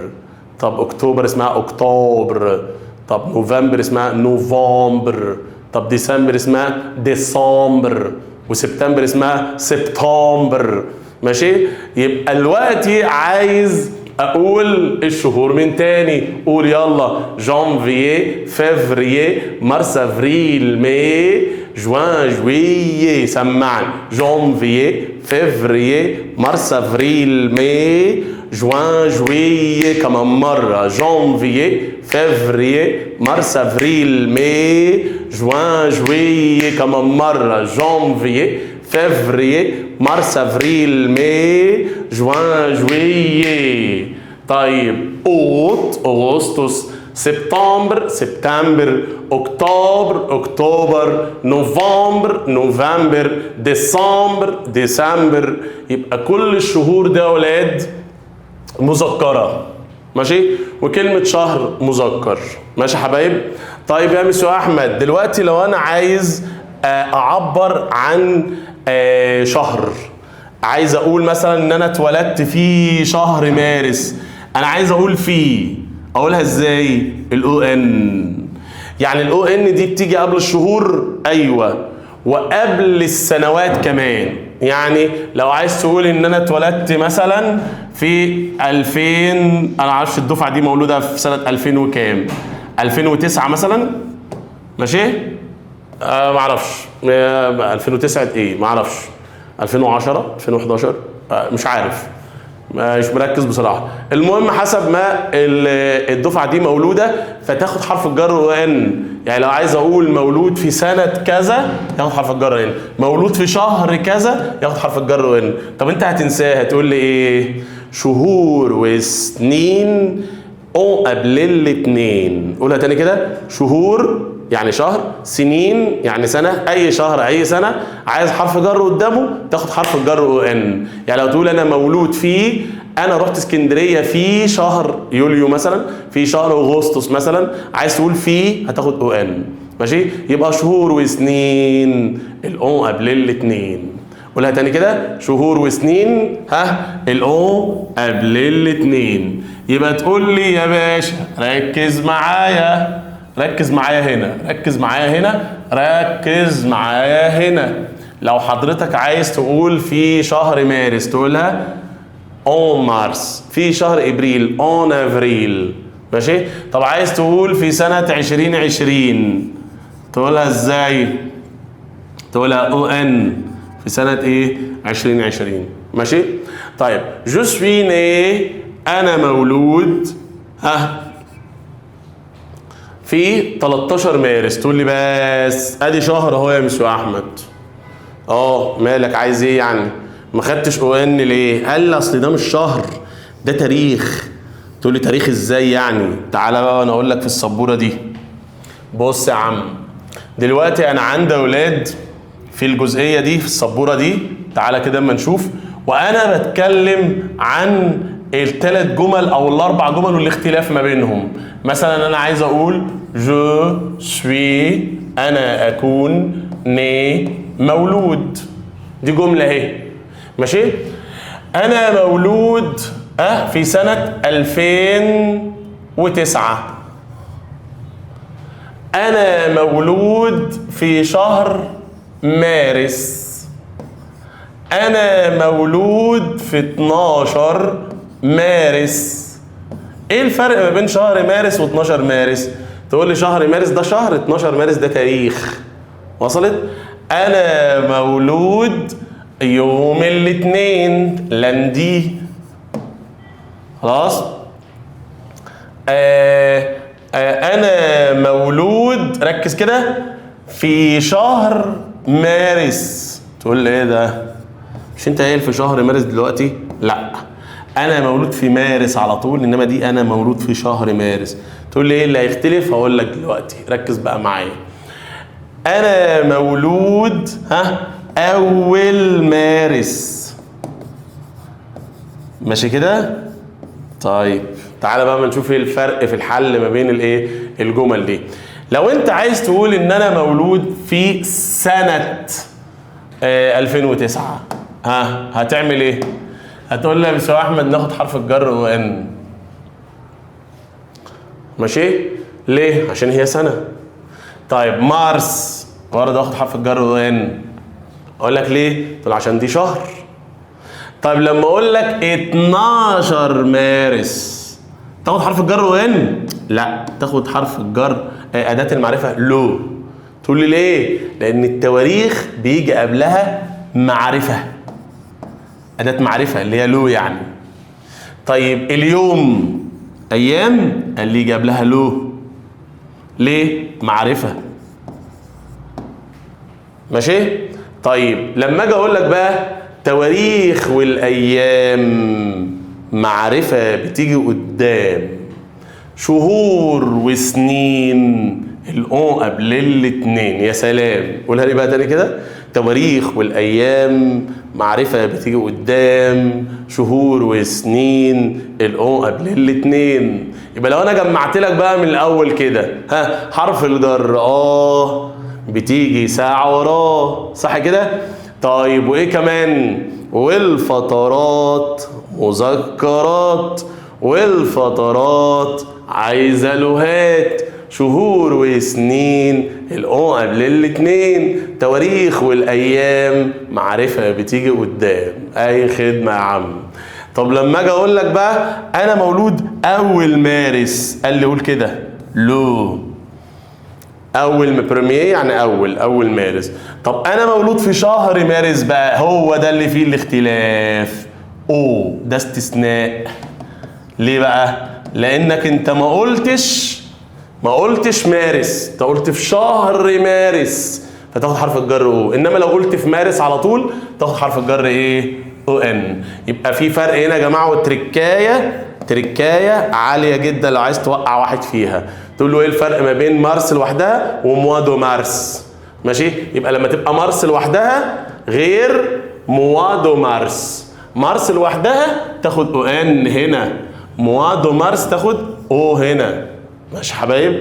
طب اكتوبر اسمها octobre، طب نوفمبر اسمها نوفمبر، طب ديسمبر اسمها ديسمبر، وسبتمبر اسمها سبتمبر. ماشي؟ يبقى دلوقتي عايز اقول الشهور من تاني. قول يلا، janvier، février، mars، avril، mai، juin، juillet. سمعني، janvier، février، mars، avril، mai، juin، juillet. كمان مرة، janvier، février، mars، avril، mai، juin، juillet. كمان مرة، janvier، février، mars، avril، mai، juin، juillet. طيب اوت، اغسطس، septembre، سبتمبر، octobre، اكتوبر، novembre، نوفمبر، ديسمبر، ديسمبر. يبقى كل الشهور دي يا اولاد مذكره، ماشي؟ وكلمه شهر مذكر، ماشي يا حبايب؟ طيب يا مسيو احمد، دلوقتي لو انا عايز اعبر عن شهر، عايز اقول مثلا ان انا اتولدت في شهر مارس، انا عايز اقول في، اقولها ازاي؟ ال en. يعني ال en دي بتيجي قبل الشهور؟ ايوه، وقبل السنوات كمان. يعني لو عايز تقول ان انا اتولدت مثلا في 2000، انا عارفش الدفعة دي مولودة في سنة 2000 وكام، 2009 مثلا، ماشي؟ ما اعرفش، 2009 ايه، ما اعرفش، 2010، 2011، مش عارف، مش مركز بصراحة. المهم حسب ما الدفعة دي مولودة فتاخد حرف الجر en. يعني لو عايز اقول مولود في سنة كذا ياخد حرف الجر en، مولود في شهر كذا ياخد حرف الجر en. طب انت هتنساها، هتقول لي ايه؟ شهور وسنين en قبل الاتنين. قولها تاني كده، شهور يعني شهر، سنين يعني سنة، أي شهر أي سنة عايز حرف جر قدامه تاخد حرف الجر en. يعني لو تقول أنا مولود في، أنا رحت اسكندرية في شهر يوليو مثلا، في شهر أغسطس مثلا، عايز تقول في هتاخد en، ماشي؟ يبقى شهور وسنين ال en قبل الاتنين. قولها تاني كده، شهور وسنين ها ال en قبل الاتنين. يبقى تقول لي يا باشا ركز معايا، ركز معايا هنا، ركز معايا هنا، ركز معايا هنا. لو حضرتك عايز تقول في شهر مارس تقولها en mars، في شهر ابريل en avril، ماشي؟ طب عايز تقول في سنة 2020 تقولها ازاي؟ تقولها en في سنة ايه؟ 2020، ماشي؟ طيب je suis né، انا مولود ها في 13 مارس. تقول لي بس ادي شهر اهو يا مسيو احمد. مالك عايز ايه يعني؟ ما خدتش en ليه؟ قال لي اصل ده مش شهر، ده تاريخ. تقول لي تاريخ ازاي يعني؟ تعالى بقى وانا اقول لك في السبوره دي. بص يا عم، دلوقتي انا عندي اولاد في الجزئية دي في السبوره دي، تعالى كده اما نشوف. وانا بتكلم عن الثلاث جمل او الاربع جمل والاختلاف ما بينهم. مثلا انا عايز اقول je suis، انا اكون، né مولود، دي جملة اهي، ماشي؟ انا مولود في سنة 2009، انا مولود في شهر مارس، انا مولود في 12 مارس. ايه الفرق ما بين شهر مارس و12 مارس؟ تقول لي شهر مارس ده شهر، 12 مارس ده تاريخ. وصلت؟ انا مولود يوم الاثنين lundi. خلاص؟ انا مولود، ركز كده، في شهر مارس. تقول لي ايه ده؟ مش انت قايل في شهر مارس دلوقتي؟ لا، انا مولود في مارس على طول، انما دي انا مولود في شهر مارس. تقول لي ايه اللي هيختلف؟ هقول لك دلوقتي، ركز بقى معايا. انا مولود اول مارس، ماشي كده؟ طيب تعالى بقى ما نشوف ايه الفرق في الحل ما بين الايه الجمل دي. لو انت عايز تقول ان انا مولود في سنة 2009، هتعمل ايه؟ هتقول لي يا مسيو احمد ناخد حرف الجر en، ماشي؟ ليه؟ عشان هي سنة. طيب مارس برضه اخد حرف الجر en، اقول لك ليه؟ تقول عشان دي شهر. طيب لما اقول لك 12 مارس تاخد حرف الجر en؟ لا، تاخد حرف الجر اداة المعرفة le. تقول لي ليه؟ لان التواريخ بيجي قبلها معرفة، اداة معرفة اللي هي le يعني. طيب اليوم ايام اللي يجي قبلها le، ليه؟ معرفة، ماشي؟ طيب لما اجي اقول لك بقى تواريخ والايام معرفة بتيجي قدام، شهور وسنين ال en قبل الاتنين. يا سلام، قولها لي بقى تاني كده. تواريخ والايام معرفة بتيجي قدام، شهور وسنين ال en قبل الاتنين. يبقى لو انا جمعت لك بقى من الاول كده، ها، حرف الجر بتيجي ساعة وراه، صح كده؟ طيب وايه كمان؟ والفترات مذكرات، والفترات عايزه le هات، شهور وسنين ال en قبل الاتنين، تواريخ والايام معرفة بتيجي قدام. اي خدمة يا عم. طب لما اجي اقول لك بقى انا مولود اول مارس، قال لي قول كده le اول premier يعني اول مارس. طب انا مولود في شهر مارس بقى، هو ده اللي فيه الاختلاف، au ده استثناء. ليه بقى؟ لانك انت ما قلتش مارس، انت قلت في شهر مارس، فتاخد حرف الجر au. انما لو قلت في مارس على طول تاخد حرف الجر ايه؟ en. يبقى في فرق هنا يا جماعة، والتركايه تركايه عالية جدا لو عايز توقع واحد فيها، تقول له ايه الفرق ما بين مارس لوحدها و mois de mars؟ ماشي؟ يبقى لما تبقى مارس لوحدها غير mois de mars. mars لوحدها تاخد en هنا، mois de mars تاخد au هنا. ماشي حبايب؟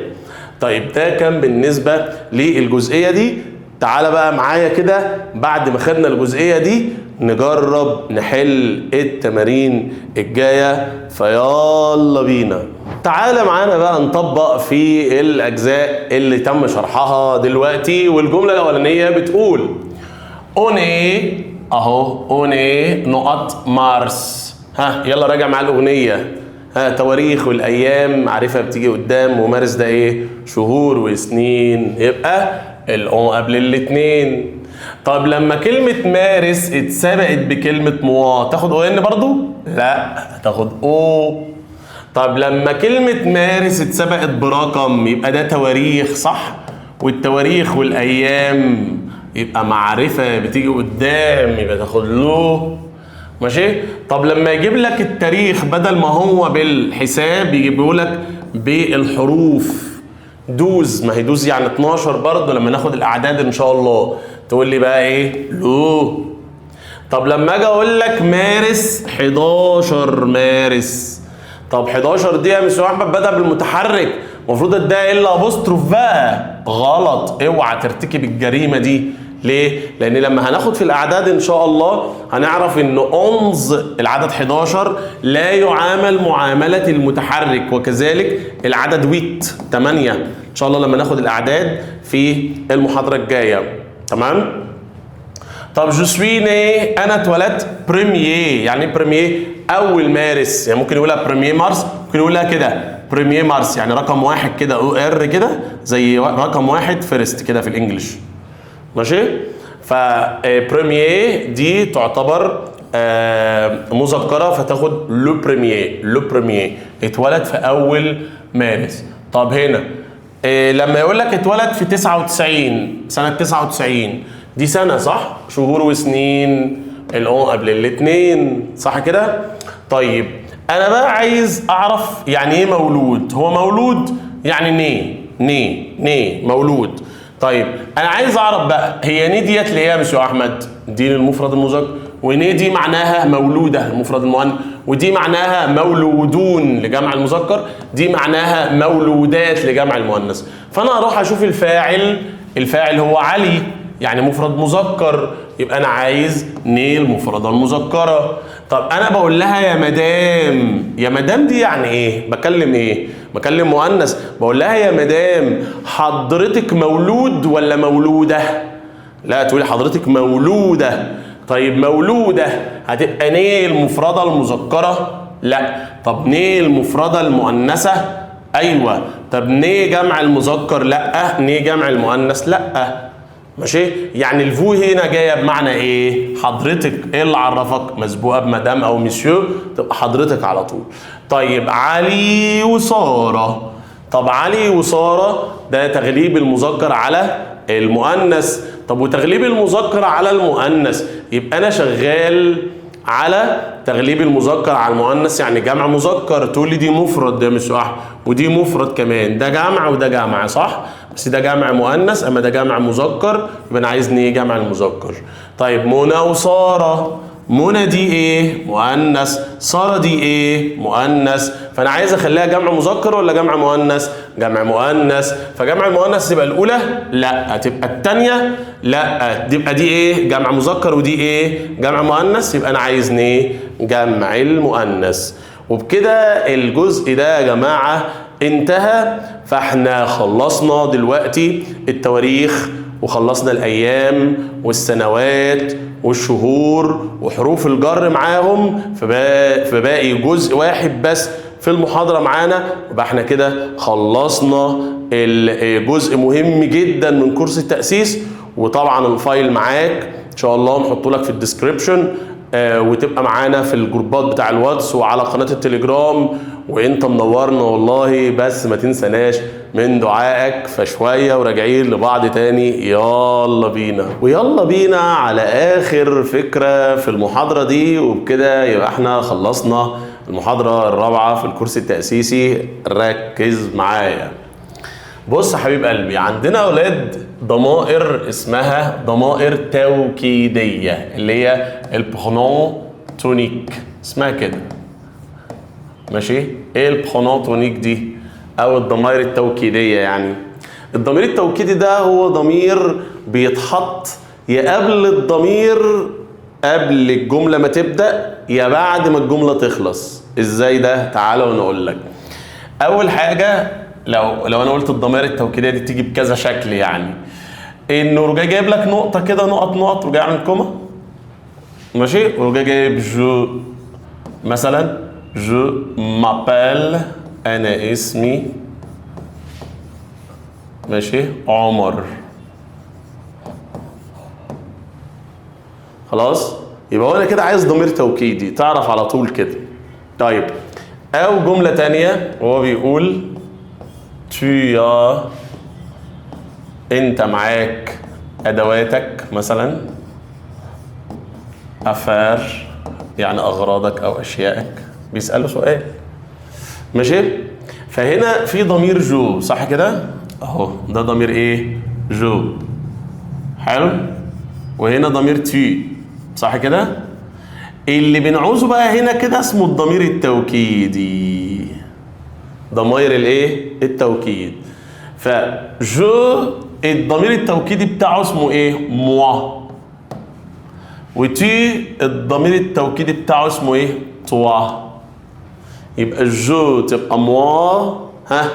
طيب ده كان بالنسبة للجزئيه دي. تعالى بقى معايا كده بعد ما خدنا الجزئية دي نجرب نحل التمارين الجايه، فيلا بينا. تعالى معانا بقى نطبق في الاجزاء اللي تم شرحها دلوقتي. والجملة الاولانية بتقول on est، اهو on est نقط مارس. ها يلا راجع مع الاغنيه. ها، تواريخ والايام معرفة بتيجي قدام، ومارس ده ايه؟ شهور وسنين، يبقى ال en قبل الاتنين. طب لما كلمة مارس اتسبقت بكلمة mois تاخد en برضو؟ لا، تاخد au. طب لما كلمة مارس اتسبقت برقم يبقى ده تواريخ، صح؟ والتواريخ والايام يبقى معرفة بتيجي قدام، يبقى تاخد le. ماشي؟ طب لما يجيب لك التاريخ بدل ما هو بالحساب يجيبه لك بالحروف، 12، ما هي 12 يعني 12 برضه لما ناخد الاعداد ان شاء الله، تقول لي بقى ايه؟ le. طب لما اجي اقول لك مارس 11 مارس، طب 11 دي يا مسيو احمد بدا بالمتحرك، المفروض اديها l apostrophe بقى. غلط، اوعى ترتكب الجريمة دي. ليه؟ لان لما هناخد في الاعداد ان شاء الله هنعرف ان 11 العدد 11 لا يعامل معاملة المتحرك، وكذلك العدد huit 8 ان شاء الله لما ناخد الاعداد في المحاضرة الجاية. تمام؟ طب je suis né، انا اتولدت premier، يعني ايه premier؟ اول مارس، يعني ممكن يقولها premier mars، ممكن يقولها كده premier mars، يعني رقم واحد كده e r كده، زي رقم واحد first كده في ال English. ماشي؟ ف premier دي تعتبر مذكره، فتاخد le premier. le premier اتولد في اول مارس. طب هنا لما يقول لك اتولد في 99، سنة 99 دي سنة صح؟ شهور وسنين ال en قبل الاثنين، صح كده؟ طيب انا بقى عايز اعرف يعني ايه مولود. هو مولود يعني né، né، né مولود. طيب انا عايز اعرف بقى هي né ديت ليه يا مسيو احمد؟ دي للمفرد المذكر، و née دي معناها مولودة المفرد المؤنث، ودي معناها مولودون لجمع المذكر، دي معناها مولودات لجمع المؤنث. فانا اروح اشوف الفاعل، الفاعل هو علي يعني مفرد مذكر، يبقى انا عايز née المفردة المذكرة. طب انا بقول لها يا مدام، يا مدام دي يعني ايه؟ بكلم ايه؟ بكلم مؤنث. بقول لها يا مدام حضرتك مولود ولا مولودة؟ لا، تقولي حضرتك مولودة. طيب مولودة هتبقى née المفردة المذكرة؟ لا. طب née المفردة المؤنثة؟ ايوه. طب nés جمع المذكر؟ لا. nées جمع المؤنث؟ لا. ماشي؟ يعني ال vous هنا جاية بمعنى ايه؟ حضرتك. ايه اللي عرفك؟ مسبوقة بمدام او مسيو، تبقى حضرتك على طول. طيب علي وسارة، طب علي وسارة طب علي وسارة ده تغليب المذكر على المؤنث. طب وتغليب المذكر على المؤنث يبقى انا شغال على تغليب المذكر على المؤنث، يعني جمع مذكر. تقول لي دي مفرد ده مش صح، ودي مفرد كمان، ده جمع وده جمع صح، بس ده جمع مؤنث اما ده جمع مذكر، يبقى انا عايزني ايه؟ جمع المذكر. طيب منى وسارة، منى دي ايه؟ مؤنث، ساره دي ايه؟ مؤنث، فانا عايز اخليها جمع مذكر ولا جمع مؤنث؟ جمع مؤنث. فجمع المؤنث تبقى الاولى؟ لا. تبقى الثانية؟ لا. تبقى دي ايه؟ جمع مذكر، ودي ايه؟ جمع مؤنث، يبقى انا عايزني ايه؟ جمع المؤنث. وبكده الجزء ده يا جماعة انتهى. فاحنا خلصنا دلوقتي التواريخ، وخلصنا الايام والسنوات والشهور وحروف الجر معاهم، فباقي جزء واحد بس في المحاضرة معانا، يبقى احنا كده خلصنا الجزء مهم جدا من كورس التأسيس. وطبعا ال file معاك ان شاء الله نحطه لك في ال description، وتبقى معانا في الجروبات بتاع الواتس وعلى قناة التليجرام، وانت منورنا والله. بس ما تنساناش من دعائك. فشوية وراجعين لبعض تاني، يلا بينا. ويلا بينا على اخر فكرة في المحاضرة دي، وبكده يبقى احنا خلصنا المحاضرة الرابعة في الكورس التأسيسي. ركز معايا. بص يا حبيب قلبي، عندنا اولاد ضمائر اسمها ضمائر توكيدية اللي هي ال pronoms toniques اسمها كده، ماشي؟ ايه ال pronoms toniques دي او الضمائر التوكيدية؟ يعني الضمير التوكيدي ده هو ضمير بيتحط يا قبل الضمير قبل الجملة ما تبدأ يا بعد ما الجملة تخلص. ازاي ده؟ تعالوا ونقول لك. اول حاجة لو انا قلت الضمائر التوكيدية دي تيجي بكذا شكل، يعني انه رجع جايب لك نقطة كده، نقط نقط، ورجع عامل comma، ماشي، ورجع جايب je مثلا، je m'appelle، انا اسمي، ماشي، عمر. خلاص، يبقى هو انا كده عايز ضمير توكيدي، تعرف على طول كده. طيب او جملة تانية وهو بيقول tu as، انت معاك ادواتك مثلا، affaires يعني اغراضك او اشيائك، بيسأله سؤال، ماشي. فهنا في ضمير je صح كده، اهو ده ضمير ايه؟ je، حلو. وهنا ضمير tu صح كده. اللي بنعوزه بقى هنا كده اسمه الضمير التوكيدي، ضمير الايه؟ التوكيد. ف je الضمير التوكيدي بتاعه اسمه ايه؟ moi. و tu الضمير التوكيدي بتاعه اسمه ايه؟ toi. يبقى je تبقى moi، ها،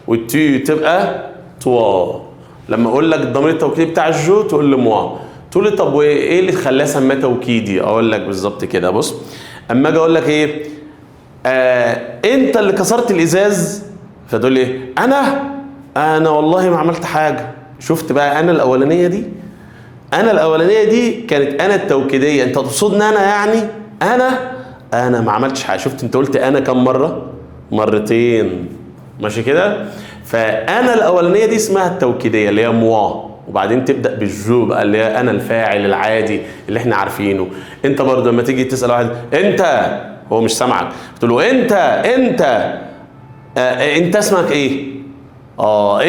وال tu تبقى toi. لما اقول لك الضمير التوكيدي بتاع ال je تقول لي moi. تقول لي طب وايه اللي خلاه سماه توكيدي؟ اقول لك بالظبط كده. بص، اما اجي اقول لك ايه؟ انت اللي كسرت الازاز، فتقول لي انا والله ما عملت حاجة. شفت بقى انا الاولانية دي، انا الاولانية دي كانت انا التوكيديه، انت تقصدني انا يعني؟ انا ما عملتش حاجة. شفت انت قلت انا كم مرة؟ مرتين، ماشي كده. فانا الاولانية دي اسمها التوكيديه اللي هي moi، وبعدين تبدا بال je بقى اللي هي انا الفاعل العادي اللي احنا عارفينه. انت برضه لما تيجي تسال واحد انت، هو مش سامعك، تقول له انت انت انت اسمك ايه؟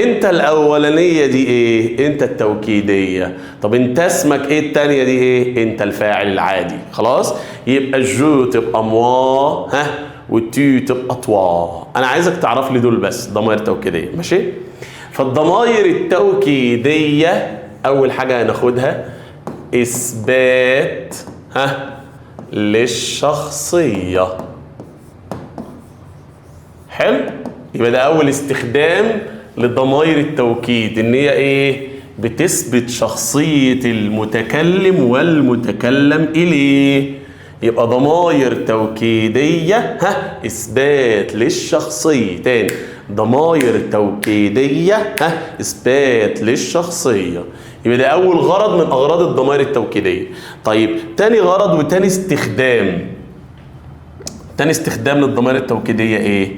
انت الاولانية دي ايه؟ انت التوكيديه. طب انت اسمك ايه؟ الثانية دي ايه؟ انت الفاعل العادي. خلاص، يبقى ال je تبقى moi، ها، وال tu تبقى toi. انا عايزك تعرف لي دول بس ضمائر توكيديه، ماشي؟ فالضمائر التوكيديه اول حاجة هناخدها اثبات، ها، للشخصية. حلو، يبقى ده اول استخدام لضمائر التوكيد، ان هي ايه؟ بتثبت شخصية المتكلم والمتكلم اليه. يبقى ضمائر توكيدية، ها، اثبات للشخصية. تاني، ضمائر توكيدية، ها، اثبات للشخصية. يبقى ده اول غرض من اغراض الضمائر التوكيدية. طيب تاني غرض وتاني استخدام، تاني استخدام للضمائر التوكيدية ايه؟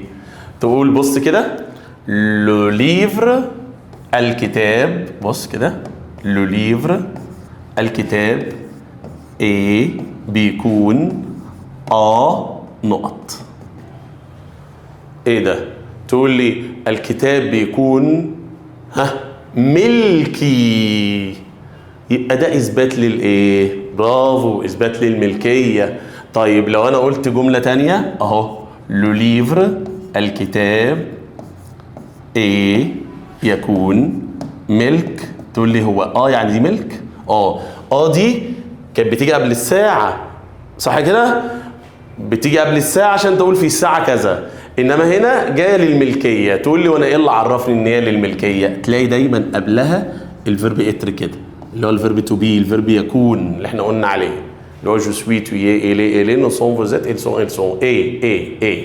تقول بص كده، le livre الكتاب، بص كده، le livre الكتاب est بيكون à نقط. ايه ده؟ تقول لي الكتاب بيكون ها ملكي، يبقى ده اثبات للايه؟ برافو، اثبات للملكيه. طيب لو انا قلت جملة تانية اهو، le livre الكتاب est يكون ملك، تقول لي هو à يعني دي ملك؟ À دي كانت بتيجي قبل الساعة، صح كده؟ بتيجي قبل الساعة عشان تقول في الساعة كذا، انما هنا جاية للملكيه. تقول لي وانا ايه اللي عرفني ان هي للملكيه؟ تلاقي دايما قبلها ال verbe être كده، اللي هو ال verbe to be، ال verbe يكون اللي احنا قلنا عليه، اللي هو je suis، tu es، il est، elle est، nous sommes، vous êtes، ils sont، elles sont، est est est.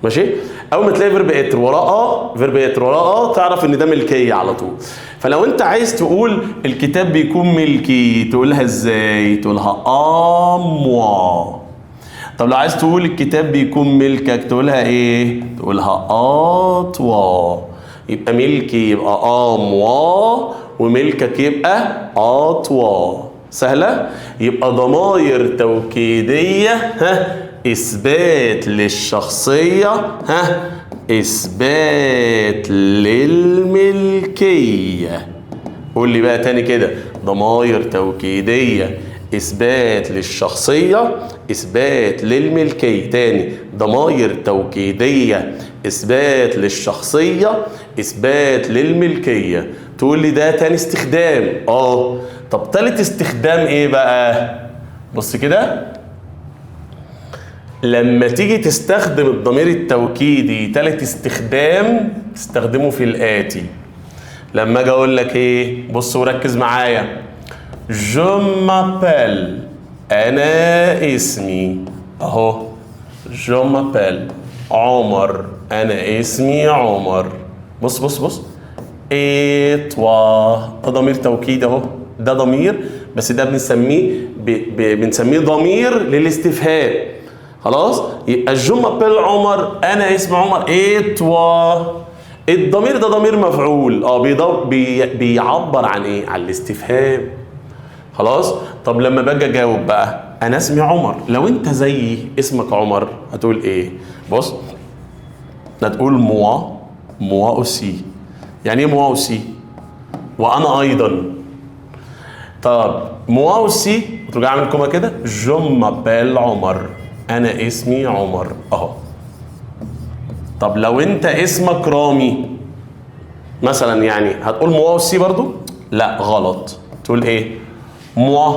ماشي؟ اول ما تلاقي verbe être وراه à، verbe être وراه à، تعرف ان ده ملكية على طول. فلو انت عايز تقول الكتاب بيكون ملكي تقولها ازاي؟ تقولها à moi. طب لو عايز تقول الكتاب بيكون ملكك تقولها ايه؟ تقولها à toi. يبقى ملكي يبقى à moi، وملكك يبقى à toi. سهلة؟ يبقى ضماير توكيدية ها إثبات للشخصية، ها إثبات للملكية. قول لي بقى تاني كده، ضماير توكيدية إثبات للشخصية إثبات للملكية. تاني، ضماير توكيدية إثبات للشخصية إثبات للملكية. تقول لي ده تاني استخدام. طب تالت استخدام إيه بقى؟ بص كده، لما تيجي تستخدم الضمير التوكيدي تالت استخدام تستخدمه في الآتي. لما اجي اقول لك ايه، بص وركز معايا، je m'appelle انا اسمي اهو، je m'appelle عمر، انا اسمي عمر. بص بص بص، et toi، ده ضمير توكيد اهو، ده ضمير بس ده بنسميه بنسميه ضمير للاستفهام. خلاص، يبقى je m'appelle عمر، انا اسمي عمر، et toi، الضمير ده ضمير مفعول، بيعبر عن ايه؟ عن الاستفهام. خلاص، طب لما باجي اجاوب بقى انا اسمي عمر، لو انت زيي اسمك عمر هتقول ايه؟ بص، هتقول moi، moi aussi. يعني ايه moi aussi؟ وانا ايضا. طب moi aussi وترجع اعمل comma كده، je m'appelle عمر، انا اسمي عمر اهو. طب لو انت اسمك رامي مثلا، يعني هتقول moi aussi برضو؟ لا غلط، تقول ايه؟ moi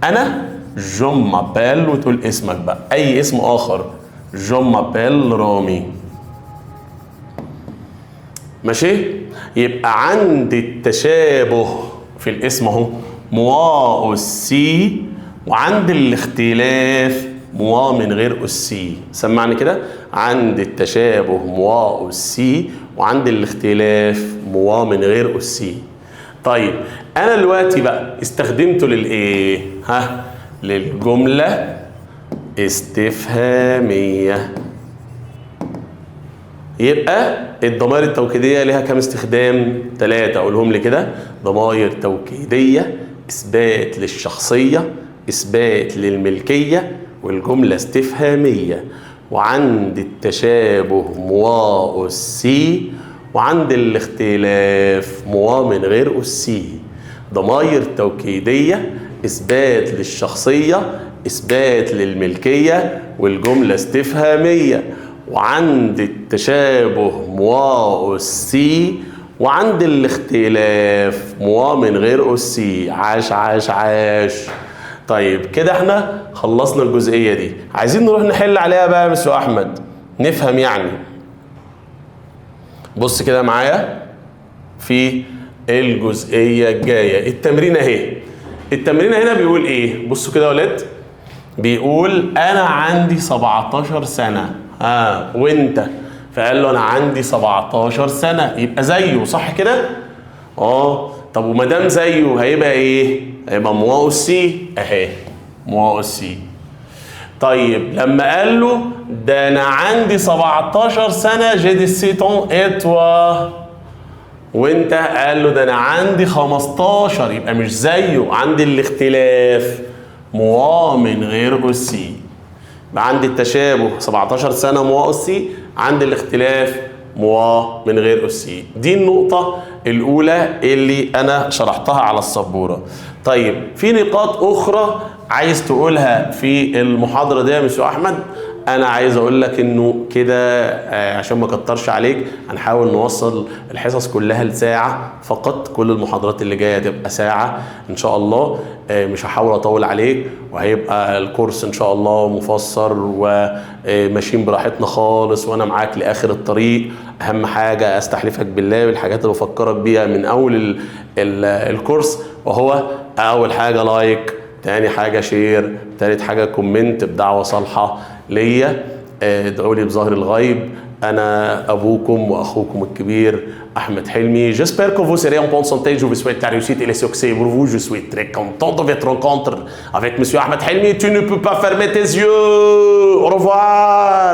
انا، je m'appelle، وتقول اسمك بقى اي اسم اخر، je m'appelle رامي. ماشي؟ يبقى عند التشابه في الاسم اهو moi aussi، وعند الاختلاف moi من غير aussi. سمعني كده، عند التشابه moi aussi، وعند الاختلاف moi من غير aussi. طيب انا دلوقتي بقى استخدمته للايه؟ ها، للجملة استفهامية. يبقى الضمائر التوكيدية لها كام استخدام؟ 3. أقولهم لي كده: ضمائر توكيدية إثبات للشخصية، إثبات للملكية، والجملة استفهامية. وعند التشابه moi aussi، وعند الاختلاف moi من غير aussi. ضمائر توكيدية إثبات للشخصية، إثبات للملكية، والجملة استفهامية. وعند التشابه moi aussi، وعند الاختلاف moi من غير aussi. عاش عاش عاش. طيب كده احنا خلصنا الجزئية دي، عايزين نروح نحل عليها بقى يا مسيو أحمد، نفهم يعني. بص كده معايا في الجزئية الجاية، التمرين اهي. التمرين هنا بيقول ايه؟ بصوا كده يا ولاد، بيقول انا عندي 17 سنة، ها وانت؟ فقال له انا عندي 17 سنة، يبقى زيه صح كده؟ طب وما دام زيه هيبقى ايه؟ هيبقى moi aussi اهي، moi aussi. طيب طيب لما قال له ده انا عندي 17 سنه، j'ai 17 ans et toi؟ وانت؟ قال له ده انا عندي 15، يبقى مش زيه، عندي الاختلاف، moi من غير aussi. يبقى عندي التشابه 17 سنه moi aussi، عندي الاختلاف moi من غير aussi. دي النقطة الأولى اللي أنا شرحتها على السبورة. طيب، في نقاط أخرى عايز تقولها في المحاضرة دي يا مسيو أحمد؟ أنا عايز أقول لك إنه كده عشان ما أكترش عليك، هنحاول نوصل الحصص كلها لساعة فقط. كل المحاضرات اللي جاية تبقى ساعة إن شاء الله. مش هحاول أطول عليك، وهيبقى الكورس إن شاء الله مفسر وماشيين براحتنا خالص، وأنا معاك لآخر الطريق. أهم حاجة أستحلفك بالله بالحاجات اللي بفكرك بيها من أول ال ال الكورس، وهو أول حاجة like، تاني حاجة share، تالت حاجة comment بدعوة صالحة ليا. ادعوا لي بظهر الغيب. أنا أبوكم وأخوكم الكبير أحمد حلمي. J'espère que vous serez en bonne santé. Je vous souhaite la réussite et le succès pour vous. Je suis très content de votre rencontre avec Monsieur Ahmed Helmi. Tu ne peux pas fermer tes yeux. Au revoir.